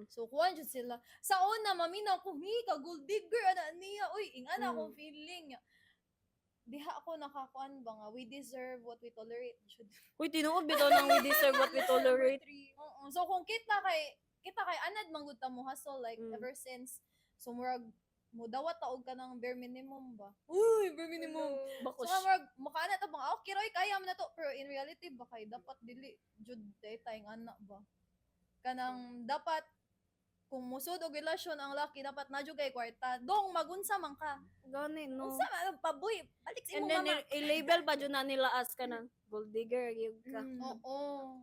So kuan jud sila. Sa una maminaw ko, "Hi, ka gold digger ana niya." Uy, ingana akong feeling. Diha ako nakakuan ba nga we deserve what we tolerate jud. Uy, tinuod bitaw nang we deserve what we tolerate. Oo. So kung kita kay anad manggud ta mo hustle like ever since, so murag mo dawat ta og kanang bare minimum ba. Uy, bare minimum. Bako So nga murag makaana ta bang, "Ah, okay roy kaya mo na to," pero in reality ba kay dapat dili jud day tayong ana ba. Kanang dapat Kung musod og relasyon ang laki, dapat na jud kay kwarta. Dong magunsa man ka. Gani no. Unsa man pabuy, balik sa And imong then mama. I-label pa jud na nila as kanang gold digger gyud ka. Oo.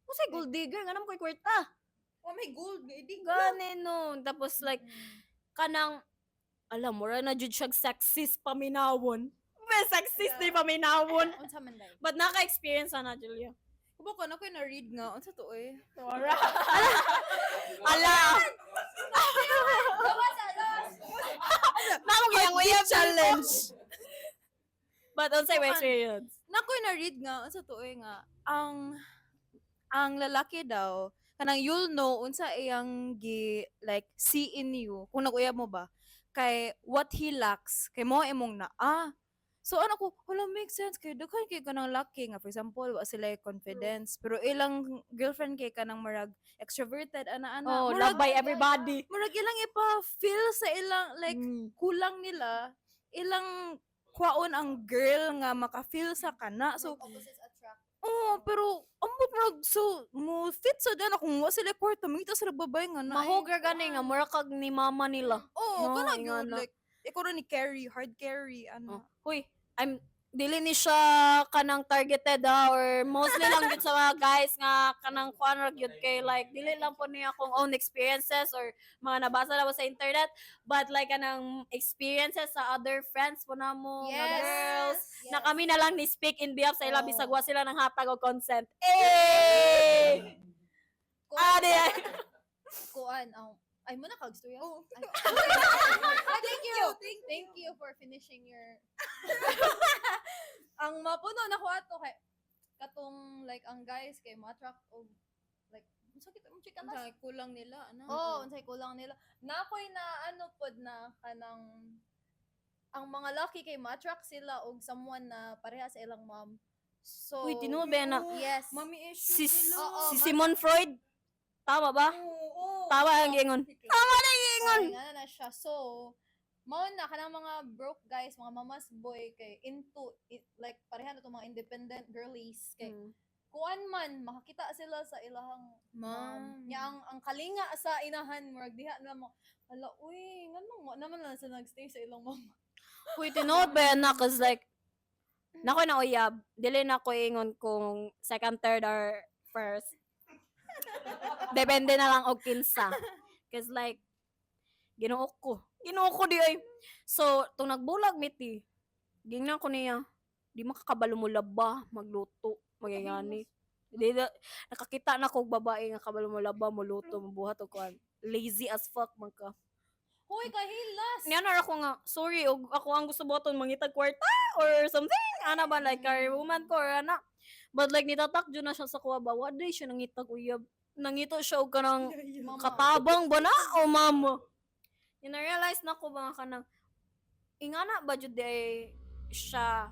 Unsay gold digger nga naman koy kwarta? Oh, may gold nga idig. Gani no. Tapos like kanang alam mo ra na jud siyang sexist paminawon. May sexist ni paminawon. Unsa man day? But naka-experience na Julia. Kubo ko na ko na read nga unsa to eh. Ala! Gawas, gawas. Namong giyang uyab challenge. But unsay may experience? Na ko na read nga unsa to eh nga ang lalaki daw kanang you'll know unsa iyang gi like see in you kung nag-uyab mo ba kay what he lacks kay mo imong naa. So ano ko, wala, make sense kay daghan kay kanang laki nga, for example, wa sila confidence pero ilang girlfriend kay kanang murag extroverted ana ana, Oh, murag love by everybody. Murag ilang ipa-feel sa ilang like kulang nila, ilang kwaon ang girl nga maka-feel sa kana. So opposites attract. oh, pero ambot murag so mo fit sa dana kung wa sila kwarta, mangita sila babae nga na. Mahog ra gani nga mura kag ni mama nila. Oh, No, kana inga gyud na. like ikaw ra ni carry, hard carry ano. Oh. Huy, I'm dili ni siya kanang targeted ha, or mostly lang gyud sa mga guys nga kanang kuan ra gyud kay like dili lang po niya akong own experiences or mga nabasa na po sa internet, but like kanang experiences sa other friends po namo nga girls na kami na lang ni speak in behalf sa ila Oh. bisag wa sila nang hatag og consent. Eh! Kuan, Ah, di ay. kuan ang ay mo na kag storya. Oh. Ay. Ay, thank you. Thank you for finishing your ang mapuno na ko ato kay katong like ang guys kay mo-attract og like unsa kita mo chika Unsa kulang nila ano. Oh, unsay kulang nila. Na ako'y na ano pod na kanang ang mga laki kay ma-attract sila og someone na pareha sa ilang mom. So Uy, tinuod ba na? Yes. Mami issue Si, nila. Oo, si Simon Freud. Tama ba? Oo. Tama ang giingon. Tama na ang giingon. Ay, nga na siya. So, mao na kanang mga broke guys, mga mamas boy kay into like pareha na to mga independent girlies kay kuan man makakita sila sa ilahang Ma'am. Nya ang kalinga sa inahan murag diha na mo. Ala uy, nganong wa naman lang sila nagstay sa ilang mama. Uy, tinuod ba yan na? 'Cause like, nako na uyab, dili na ko ingon kung second, third, or first. Depende na lang og kinsa. 'Cause like, Ginoo ko. Ginoo ko di ay. So, tung nagbulag miti, gingnan ko niya, di makakabalo mo laba, magluto, magingani. Di na, nakakita na ko og babae nga kabalo mo laba, moluto, mabuhat og kuan. Lazy as fuck man ka. Hoy, kahilas. Niya na ako nga, sorry, og ako ang gusto buhaton mangitag kwarta or something. Ana ba, like, career woman ko or ana. But like, nitatak jud na siya sa kuha ba, wa day siya nangitag uyab. Nangito siya og kanang Mama. katabang ba na o mama? Yung na-realize na ko mga kanang, ingana ba jud day siya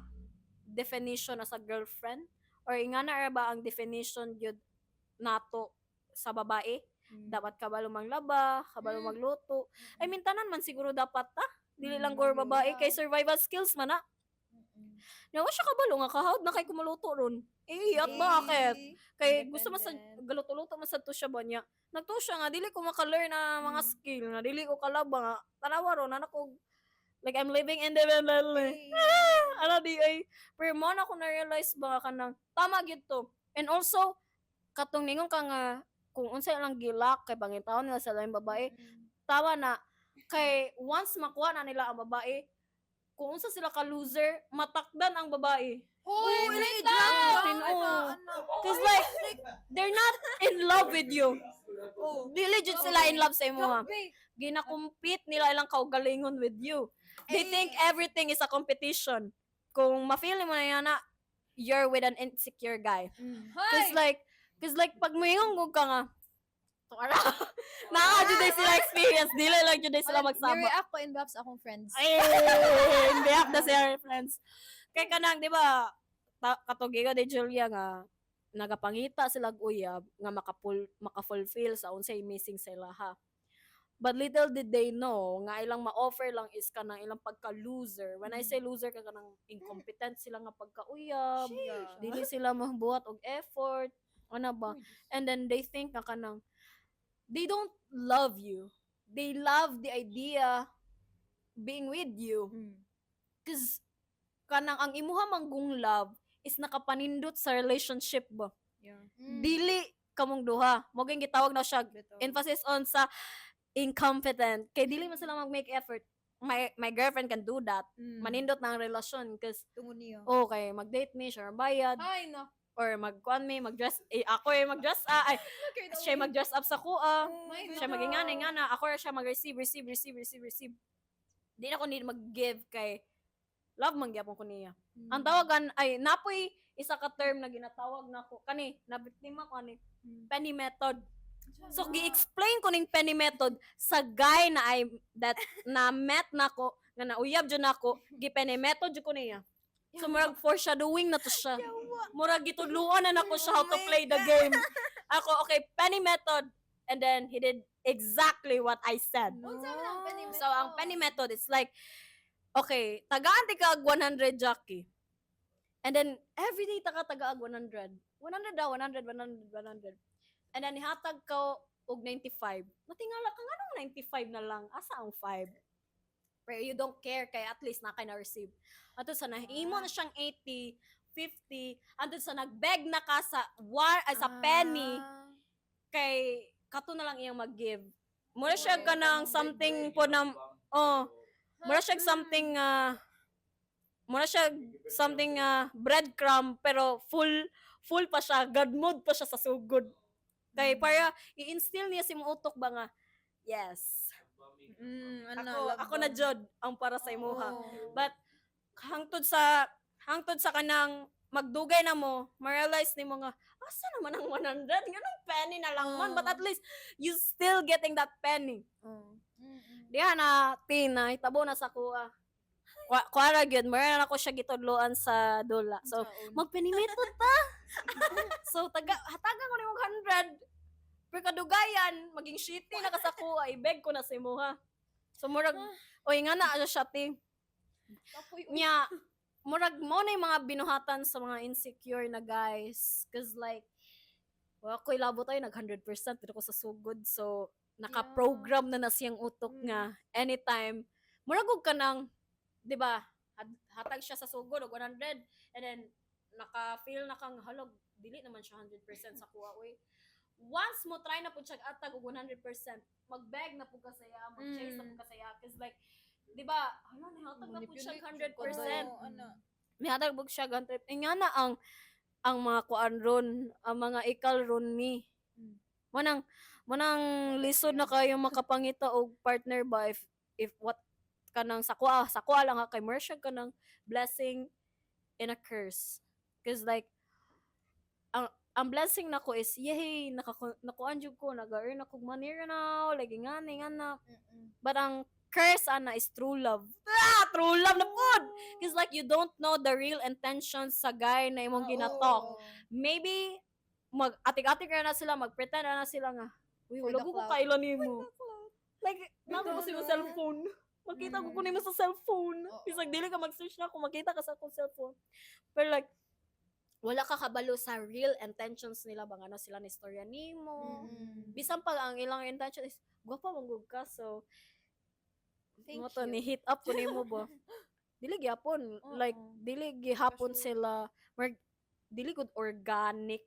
definition as a girlfriend? Or ingana ra ba ang definition jud nato sa babae? Dapat kabalo manglaba, kabalo magluto. I mean, tanan man siguro dapat ta. Dili lang gor babae kay survival skills man na. Nawa siya kabalo nga kahawd na kay kumuluto ron. Eh, at bakit? Kay gusto man sa galuto-luto man sad to siya ba niya. Nagtuo siya nga dili ko maka-learn na mga skill nga dili ko kalaba nga tanawa ron anak ko like I'm living independently. Ano di ay pero mo na ako na-realize ba nga kanang tama gyud to. And also katong ningon ka nga kung unsa lang gilak kay pangitaon nila sa laing babae, tama na kay once makuha na nila ang babae, kung unsa sila ka loser, matakdan ang babae. Hoy, Uy, wait drag lang! Tinuod. 'Cause like they're not in love with you. Oh. Dili jud sila in love sa imo ha. Grabe. Gina-compete nila ilang kaugalingon with you. They Eh. think everything is a competition. Kung ma-feel mo na yan na you're with an insecure guy. Hoy! 'Cause like pag moingon ka nga, tuara. Naa jud day sila experience, dili lang jud day sila magsama. Ni-react ko in behalf sa akong friends. Ay, in behalf na siya friends. Kay kanang, di ba, katugiga de Julia nga, nagapangita sila og uyab nga makafulfill sa unsay missing sa ilaha. But little did they know nga ilang ma-offer lang is kanang ilang pagka-loser. When I say loser ka kanang incompetent sila nga pagka-uyab. Dili sila mabuhat og effort. Ano ba? And then they think nga kanang They don't love you. They love the idea being with you. 'Cause kanang ang imuha manggong love is nakapanindot sa relationship ba. Dili kamong duha. Mo gyud gitawag na siya Bitaw. Emphasis on sa incompetent. Kay dili man sila mag-make effort. My girlfriend can do that. Manindot na ang relasyon cause Tungod niya. Okay, mag-date me, siya ang bayad Ay, no. or magkuan me, mag-dress eh, ako eh mag-dress ah, ay siya mag-dress up sa kuha. May Siya magingana ngana, ako ra siya mag-receive, receive, receive, receive, receive. Di na ko need mag-give kay love man gyapon ko niya. Ang tawagan ay napoy isa ka term na ginatawag nako kani, nabiktima ko ani, penny method. So gi-explain ko ning penny method sa guy na I that na met nako nga nauyab jud nako, gi penny method jud ko niya. So murag foreshadowing na to siya. Murag gitudluan na nako siya how to Oh my play the game. Ako, okay, penny method, and then he did exactly what I said. Unsa man ang penny So ang penny method, it's like, okay, tagaan ti ka og 100, Jackie. And then every day taka tagaag 100. 100 daw, 100, 100, 100. And then nihatag ka og 95. Natingala ka, nganong 95 na lang? Asa ang 5? Pero you don't care kay at least na kay na-receive. Ato sa nahimo na siyang 80, 50, anto sa nagbeg na ka sa war, ay, sa penny kay kato na lang iyang mag-give. Mura siya Okay, kanang kanang something po na oh, mura siya something mura siya something breadcrumb pero full full pa siya, god mode pa siya sa sugod. Kay para i-instill niya si utok ba nga yes. Ano, Ako love ako na bomb. jud ang para sa imuha. Oo. But hangtod sa kanang magdugay na mo, ma-realize nimo nga asa naman ang 100? Nganong penny na lang man? But at least you still getting that penny. Oo. Diha na tina, hitabo na sa kuha. Kuha ra gyud, mura na ako siya gitudloan sa dula. So, Unsaon? mag-penny method ta. So, taga hatagan ko nimong 100. Pero kadugayan, maging shitty na ka sa kuha, i-beg ko na sa imuha. So, murag, oy nga na siya ti. Nya, murag mo na yung mga binuhatan sa mga insecure na guys. 'Cause like, well, ako'y labo tayo, nag 100% pero ko sa sugod. So, naka-program na na siyang utok nga anytime. Murag og kanang, di ba, hatag siya sa sugod og 100 and then naka-feel na kang halog, dili naman siya 100% sa kuha, uy. Once mo try na pud siya atag og 100%, mag-beg na pud ka saya, mag-chase na pud ka saya. 'Cause like, di ba, hala, nihatag na pud siya 100%. Oo, ano. Nihatag pud siya 100. Eh, nga na ang mga kuan ron, ang mga ikal ron ni. Manang lisod na kayo makapangita og partner ba if what kanang sa kuha lang ha, kay Mercia kanang blessing and a curse. 'Cause like ang blessing nako is yay, nakuan jud ko, naga-earn ako money now, like ngani ngana. But ang curse ana is true love. Ah, true love na pud. 'Cause like you don't know the real intentions sa guy na imong ginatalk. Maybe mag atik-atik ra na sila, magpretend ra na sila nga, "Uy, For wala the ko clout. kaila nimo." Like, nako ko Bitaw, sa no? cellphone. Makita ko nimo sa cellphone. Oo. Bisag dili ka mag-search na ako, makita ka sa akong cellphone. Pero like, wala ka kabalo sa real intentions nila ba, ano sila ni istorya nimo. Bisan pag ang ilang intention is gwapa man gud ka, so Thank mo to you. ni hit up ko nimo ba. Dili gyapon like Oo. Dili gihapon Casual. sila mer, dili gud organic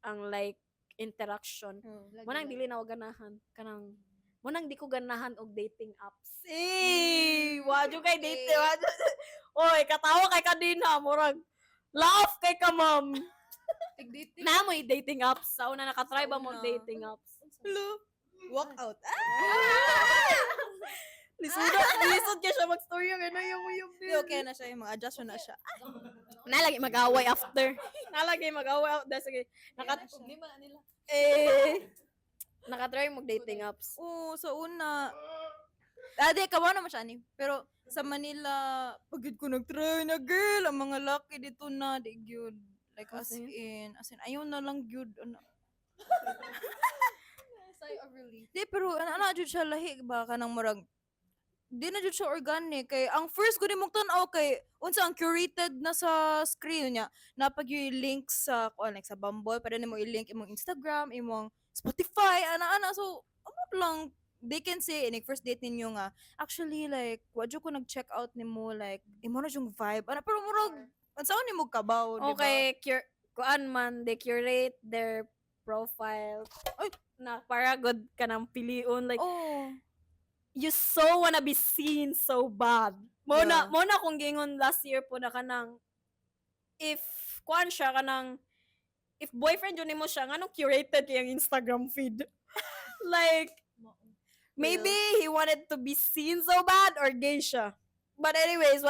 ang like interaction. Oo. Lagi, Mo nang lagi. dili na ako ganahan kanang mo nang di ko ganahan og dating apps. Eh, wa jud kay date wa. Oy, katawa kay kadina, murag laugh kay ka, ma'am. Tig-dating. Na mo dating apps sa una, nakatry ba Sa mo una. dating apps? Hello. Walk out. Ah! Lisod, lisod kay siya mag-story ang ano yung uyab. Di, okay na siya. Yung mga adjust na siya. Nalagi mag-away after. Nalagi mag-away after. Sige. Naka- Problema na nila. Eh, nakatry mag dating apps. Oo, sa una. Ah, di, kawa naman siya, ani. Pero sa Manila, pag yun ko nag-try na, girl, ang mga laki dito na, di gyud. Like, as As in? in, ayaw na lang gyud. Ano. Sigh of relief. Di, pero ano, ano, jud siya lahi ba, kanang murag, di na jud siya organic. Kay, ang first ko nimong tan-aw kay, unsa ang curated na sa screen niya, napag yung link sa, kuan, like sa Bumble, pwede nimo i-link imong Instagram, imong Spotify, ana-ana. So, amo lang, they can say, inig first date ninyo nga, actually, like, wa jud ko nag-check out nimo, like, imo na yung vibe. Ana, pero murag, unsaon nimo kabaw, di ba? Okay, cure, kuan man, they curate their profile. Ay! Na para good ka ng pilion. Like, Oh. you so wanna be seen so bad. Mo na, Yeah. mo na kung gingon last year po na kanang, if kuan siya kanang, if boyfriend yun nimo siya, nganong curated kay ang Instagram feed? Like, maybe he wanted to be seen so bad or gay siya. But anyways,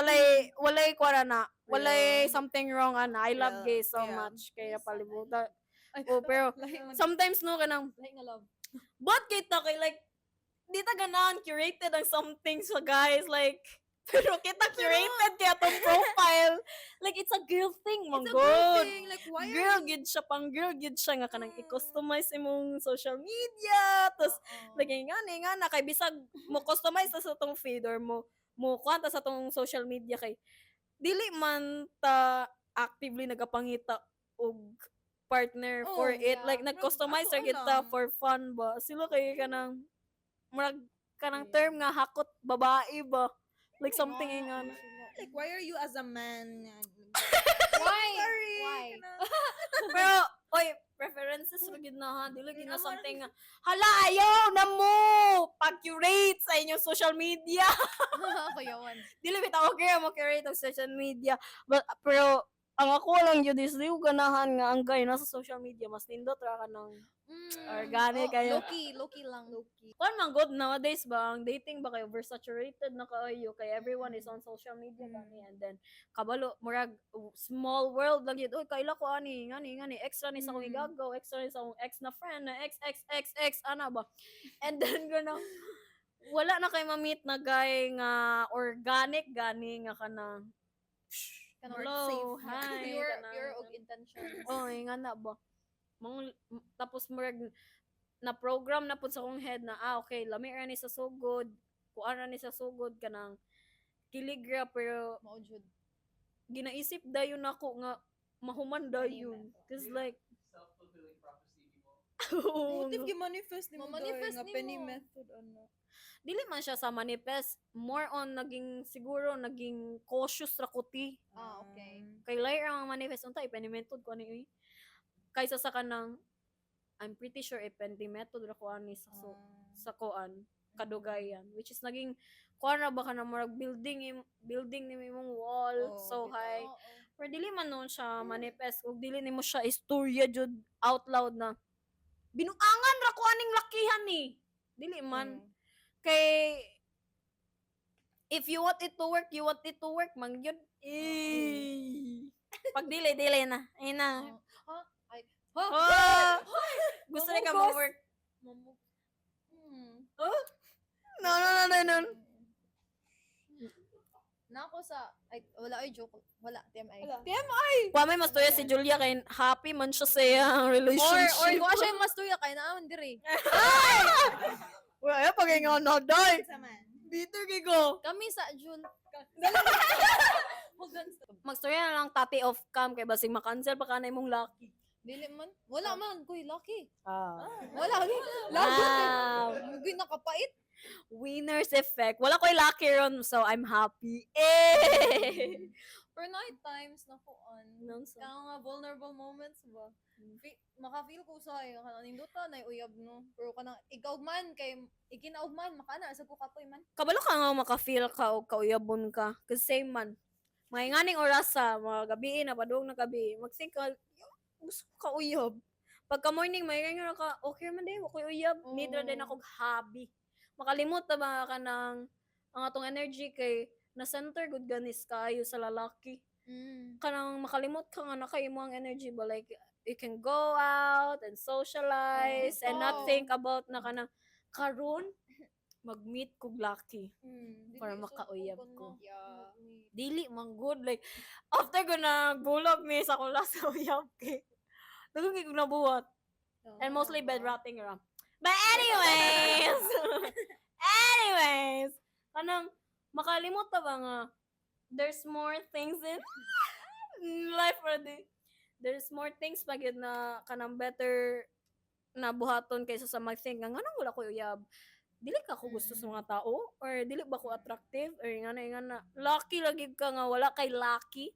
walay kuan na, walay Real. something wrong ana. I love Real. gay so much kaya palibutan. Ay, Oh, pero lahi man- sometimes no kanang lahi nga love. but kita kay like di ta ganahan curated ang something sa guys, like, pero kita curated kaya tong profile, like, it's a girl thing man It's a good good thing. Like, why are girl you- gid siya, pang girl gid siya nga kanang i-customize imong social media, tapos Oo. like nga na kay bisag mo customize ta sa tong feed or mo kuan ta sa tong social media kay dili man ta actively nagapangita og partner Oh, for it, like, Murag, nag-customize ako ra gid ta lang. for fun ba. Sila kay kanang murag kanang term nga hakot babae ba, like something nga na. Like, why are you as a man? Why? Sorry. Why? Pero oy, preferences ra gid na ha, dili gid na something nga hala, ayaw na mo pag-curate sa inyong social media. Kuyawan. Dili bitaw okay mo curate og social media. But, pero ang ako lang yun is di ko ganahan nga ang guy nasa social media mas nindot ra ka ng organic Oh, kayo. Low-key, low-key lang. Low-key. Kuan man good nowadays ba ang dating ba kayo oversaturated na kaayo kay everyone is on social media gani, and then kabalo murag small world lang yun. Oy, kaila ko ani ngani ngani, extra ni sa akong igagaw, extra ni sa akong ex na friend na ex ex ex ex ana ba, and then gano wala na kay ma-meet na guy nga organic gani nga kanang Kanang hello, safe. Hi, Pure, kanang- pure og intentions. Oh, nga na ba. Mga, tapos murag na program na pud sa akong head na ah okay, lami ra ni sa sugod, kuan ra ni sa sugod kanang kilig ra, pero Mao jud. ginaisip dayon nako nga mahuman dayon. Cause like Self-fulfilling prophecy mo. oo What if nga. gi-manifest nimo Ma-manifest dahil nga penny nimo. method ano? Dili man siya sa manifest, more on naging siguro naging cautious ra ko ti. Ah, okay. Kay lahi ra ang manifest unta ipenny method ko ani uy. Kaysa sa kanang I'm pretty sure ipenny method ra ko ani sa so, sa kuan kadugayan, which is naging kuan ra ba ka na murag building nimo imong wall Oo, so bitaw. high. Oo. Pero dili man noon siya manifest ug dili nimo siya istorya jud out loud na binuangan ra ko aning lakihan ni, dili man kay if you want it to work, you want it to work man yun eh. Pag dili, dili na ay na. Ha? Ay. Ha? Oh, gusto rin ka mo Mamugos. work. No. Na ako sa ay wala ay joke. Wala TMI. Wala. TMI. Wa may mastoya si Julia kay happy man siya sa iyang relationship. Or kung siya yung mastuya kay naaman diri. Wala ay pag nga na day. Sa man. Bitter kay ko. Kami sa June. Magstorya na lang tati off cam kay basig ma-cancel pa ka na imong lucky. Dili man. Wala man kuy lucky. Ah. Wala. Lucky. Wow. Mugoy nakapait. Winner's effect. Wala ko'y lucky ron, so I'm happy. Eh! Pero night times na on. Nonsense. Kaya nga vulnerable moments ba. Maka-feel ko sa iyo kanang nindota na uyab no. Pero kanang ikaw man kay ikinaugman makana sa ko kapoy man. Kabalo ka nga maka-feel ka o kauyabon ka. Kasi same man. Mga nganing orasa, mga gabi na, padung na gabi, mag-think ka, gusto ko kauyab. Pagka morning, may ganyan ka, okay man din, ako uyab. Need ra din Oo. akong hobby. Makalimot na ba ka ng ang atong energy kay na center good ganis kayo sa lalaki. Kanang makalimot ka nga na kay mo ang energy ba, like you can go out and socialize and not Oo. think about na kanang karon mag-meet kog lucky para Dili, so, makauyab kung ko. no, Yeah. Dili man good, like after ko na bulog mi sa akong last uyab kay daghan kay kog nabuhat and mostly bed rotting ra. But anyways, kanang makalimot ta ba nga there's more things in life already. There's more things pa gyud na kanang better na buhaton kaysa sa mag-think nga nganong wala ko uyab, dili ka ko gusto sa mga tao or dili ba ko attractive or nga na. Lucky lagi ka nga wala kay lucky,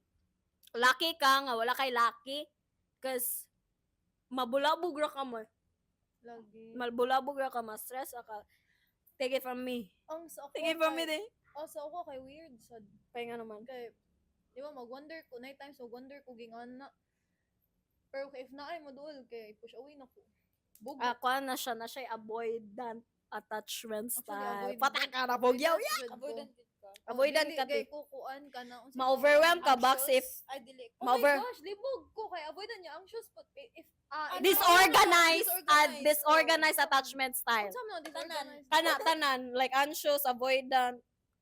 lucky ka nga wala kay lucky, 'cause mabulabog ra ka mo. Lagi. Mabulabog ra ka, ma-stress ka. Take it from me. Ang sa ako Take it from me kay- de. Oh, sa ako kay weird sad. Pahinga naman. Kay di ba mag-wonder ko, night times mag-wonder ko gingan na. Pero kay if naay mo duol kay push away na ko. Bugo. Ah, kuan na siya avoidant attachment Actually, style. avoidant- Pataka na po yaw ya. jud ko. Avoidant jud ka. Oh, Avoidant dili ka, kay te. kukuan ka na unsa Ma-overwhelm ka box anxious. if Ay, dili. Oh my gosh, libog ko kay avoidant niya anxious, but if ah, disorganized, Disorganized. Disorganized attachment style. Unsa man ang disorganized? Kana tanan, like anxious, avoidant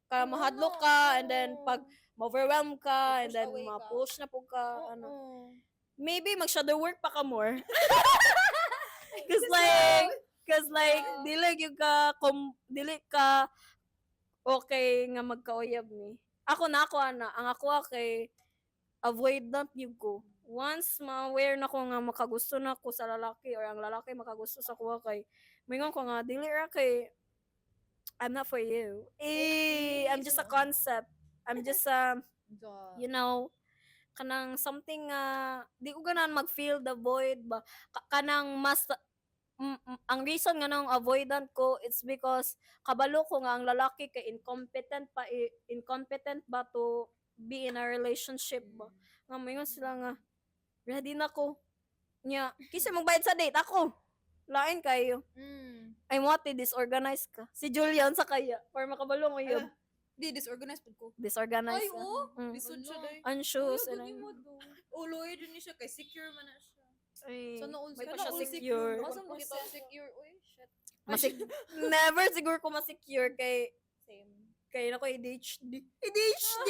ka, mahadlok ka, and then pag ma-overwhelm ka, and Ma-push then away ka. ma-push na po ka, Oo. ano. Maybe mag-shadow work pa ka more. 'Cause like dili gyud ka dili ka okay nga magkauyab ni. Ako na ako ana, ang ako kay avoidant gyud ko. Once ma-aware na ko nga makagusto na ko sa lalaki or ang lalaki makagusto sa kuha, kay mingon ko nga dili ra kay I'm not for you. Eh, I'm just a concept. I'm just a kanang something nga di ko ganahan mag-feel the void ba. Kanang mas ang reason nga nang avoidant ko, it's because kabalo ko nga ang lalaki kay incompetent pa eh, incompetent ba to be in a relationship ba, nga moingon sila nga ready na ko nya, kinsa magbayad sa date? Ako, lain kayo. Ay mo ate, disorganized ka. Si Julian sa kaya para makabalo mo yun. Di, disorganized pud ko. Disorganized Ay, ka. oo. Lisod siya Ala. day. Anxious Uy, and gud mo do. Uloy din ni siya kay secure man na siya. Ay, So, noon may pa Sana siya all secure. secure. Asa mo kita secure? Uy, shit. Never siguro ko ma-secure kay Same. kay nako ADHD. ADHD.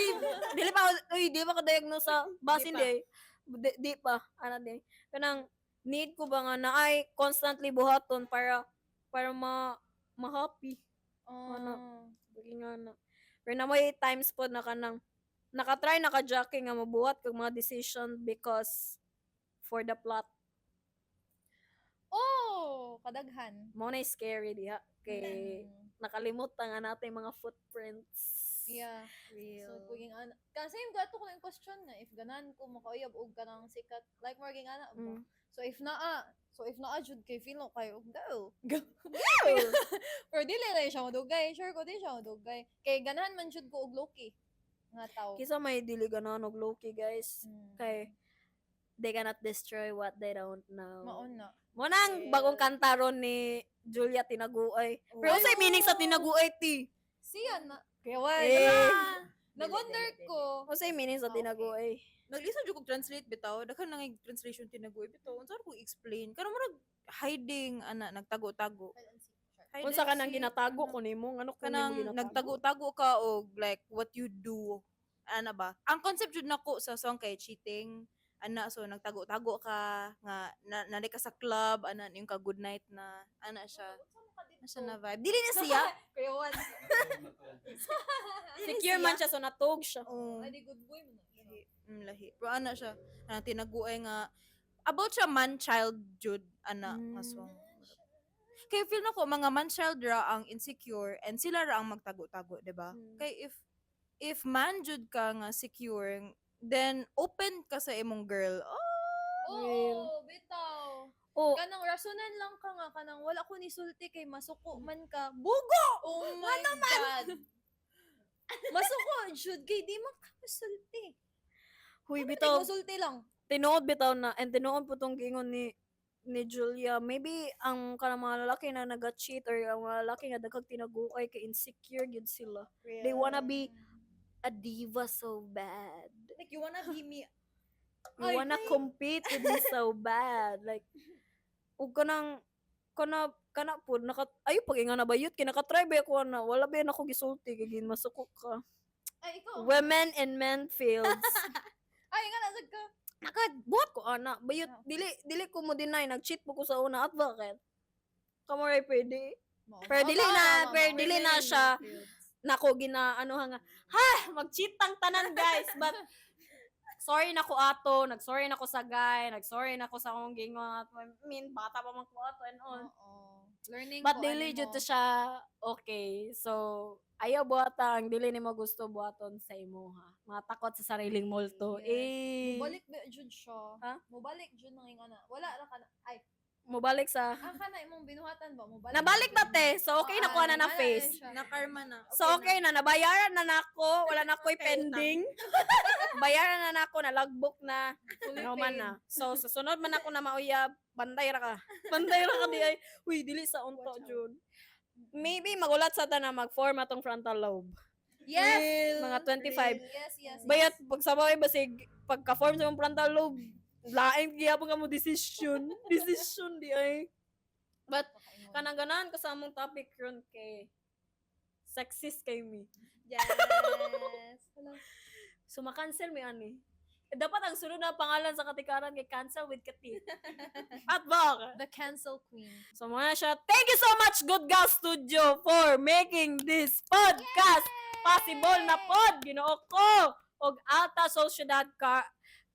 Dili pa ako, uy, di pa ko diagnose sa basin Di pa. di. Di pa ana di. Kanang need ko ba nga na ay constantly buhaton para para ma ma-happy. Ano? Ah. Dili nga na. Pero na may times po na kanang nakatry naka-jacking nga mabuhat kag mga decision because for the plot. Oh, kadaghan. Mao na scary diha kay nakalimot na nga natin mga footprints. Yeah. Real. So, puging ana. Ka same gato ko na yung question nga if ganan ko makauyab og kanang sikat like more ging ana ba. So if naa jud kay feel no kayo go. Go. Pero dili na siya madugay. Sure ko di siya madugay. Kay ganahan man jud ko og Loki nga tao. Kisa may dili ganahan og Loki, guys. Kay they cannot destroy what they don't know. Maon na. Mo nang bagong kanta ron ni Julia, "Tinaguay." Pero Ay, unsay meaning sa oo. "Tinaguay," ti? Siya na. Kaya wala. Eh. Nag-wonder ko. Unsay meaning sa Ah, okay. "Tinaguay"? Naglisod jud kog translate bitaw. Daghan na ngay translation "tinaguay" bitaw. Unsa ko explain? Kanang murag hiding ana, nagtago-tago. Hide Unsa and ka nang seek, ginatago ana. ko nimo? Ngano ko nimo Kanang ginatago? nagtago-tago ka og like what you do ana ba? Ang concept jud nako sa song kay cheating ana, so nagtago-tago ka nga na, nali ka sa club ana, yung ka good night na ana siya. Ana siya na vibe. Dili na siya. Kaya wala. Dili Secure siya. man siya, so natog siya. Oo. Ay, di good boy man na siya. Lahi. Lahi. Pero ana siya, ana tinaguay nga about siya man child jud ana nga song. Kay feel nako mga man child ra ang insecure and sila ra ang magtago-tago, di ba? Kay if man jud ka nga secure, then open ka sa imong girl. Oh, Oo, Real. bitaw. Oh, Kanang rasonan lang ka nga kanang wala ko ni sulti kay masuko man ka. Bugo! Oh my God. Masuko jud kay di man ka masulti. Huy Ano bitaw, Musulti lang. Tinuod bitaw na and tinuod po tong giingon ni Julia. Maybe ang kanang mga lalaki na naga-cheat or ang mga lalaki nga daghang tinaguay kay insecure gyud sila. They wanna be a diva so bad. Like you wanna be me. You Ay, wanna compete with me so bad. Like, ug kanang kana kana pod naka ayo pag inga na bayot kay naka-try ba ako na wala ba nako gisulti kay gin masuko ka. Ay, ikaw. Women and men fields. Ay, nga nasag ka. Nakabuhat ko ana bayot, Ah. dili dili ko mo deny nag-cheat po ko sa una at bakit kamo ray pwede. Pero dili na, pero dili na siya nako gina ano nga ha mag-cheat tang tanan, guys, but sorry na ko ato, nag-sorry na ko sa guy, nag-sorry na ko sa akong gingon ato. I mean, bata pa man ko ato and all. Oo. Learning But ko, dili ano jud mo. to siya okay. So ayaw buhata ang dili nimo gusto buhaton sa imuha. Mga takot sa sariling multo. Yes. Eh, Mubalik ba jud siya? Ha? Mubalik jud nang ingana. Wala ra ka na. Ay, mubalik sa ang kana imong binuhatan ba? Mubalik. Nabalik jud. ba te? So okay na Oo, kuha na na wala face. siya. Na-karma na. So okay na, nabayaran na nako, wala na ko'y Okay, utang. pending. Bayaran na nako, na logbook na. Fully Ano man paid. na. So sa sunod man ako na mauyab, banday ra ka. Banday ra ka di ay. Uy, dili sa unto Watch out. jud. Maybe magulat sa ta na mag-form atong frontal lobe. Yes. Mga 25. Yes. Bayat pagsabay basig pagka-form sa imong frontal lobe, lain gihapon ka mo decision. Decision di ay. But kanang ganahan ko sa among topic ron kay sexist kay me. Yes. Hello. So ma-cancel mi ani. Eh, dapat ang sunod na pangalan sa katikaran kay cancel with Kati. At baka. The cancel queen. So mga siya, thank you so much Good Girl Studio for making this podcast possible na pod. Ginoo ko. Og Alta Sociedad Car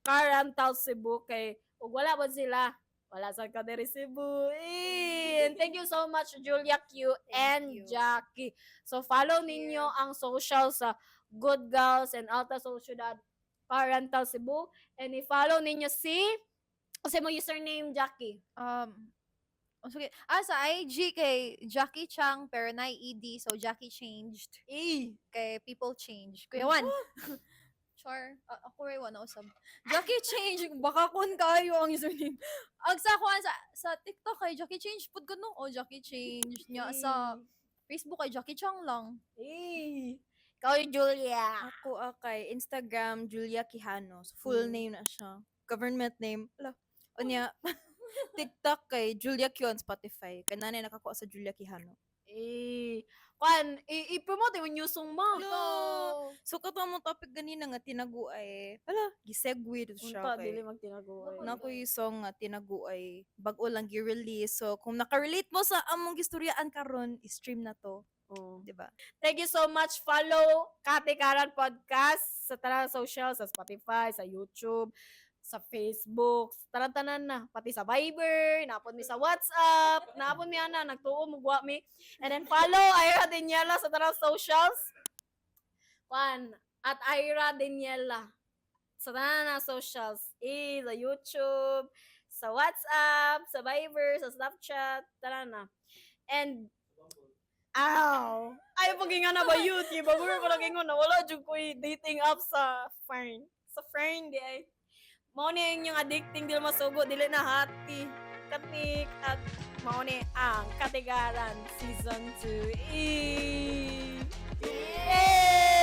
Carantal Cebu kay og wala ba sila? Wala sa kadiri Cebu. Eh, and thank you so much Julia Q Thank and you. Jackie. So follow Thank ninyo ang social sa Good Girls and Alta Sociedad Carantal Cebu and i-follow ninyo si kasi mo username Jackie. Oh, sige. Ah, sa IG kay Jackie Chang pero na ED, so Jackie changed. Eh. Kay people change. Kuya Juan. Char, ako rin wala usab. Jackie change, baka kun kayo ang username. Ag sa kuan sa TikTok kay Jackie change pud kuno. Oh, Jackie change nya sa Facebook kay Jackie Chang lang. Eh. Ikaw yung Julia. Ako kay Instagram Julia Quijano. So, full name na siya. Government name. Ala. Unya TikTok kay Julia Q on Spotify. Kay nanay nakakuha sa Julia Quijano. Eh. Kwan, i-promote yung new song mo. Hello. So kato mo topic ganina nga tinaguay. Ala, gisegue to siya. Unta, kay- dili magtinaguay. Na ko yung song nga tinaguay bag-o lang gi-release. So kung nakarelate mo sa among gistoryaan karon, i-stream na to, Oh. di ba? Thank you so much. Follow Katikaran Podcast sa tanang social, sa Spotify, sa YouTube, sa Facebook, tanan-tanan na. Pati sa Viber, naapon mi sa WhatsApp, naapon mi ana, nagtuo mo guwa mi. And then follow Ira Daniela sa tanang socials. Kwan, at Ira Daniela sa tanan na socials. Eh, sa YouTube, sa WhatsApp, sa Viber, sa Snapchat, tanan na. And Ow! Ay, pag nga na ba yun? Kaya bago ko lang ingon na wala jud ko dating app sa fern. Sa fern, di ay. Mao ni ang inyong addicting dili masugo, dili na hati. Katik at mao ni ang Katigaran Season 2. Eh! Yay!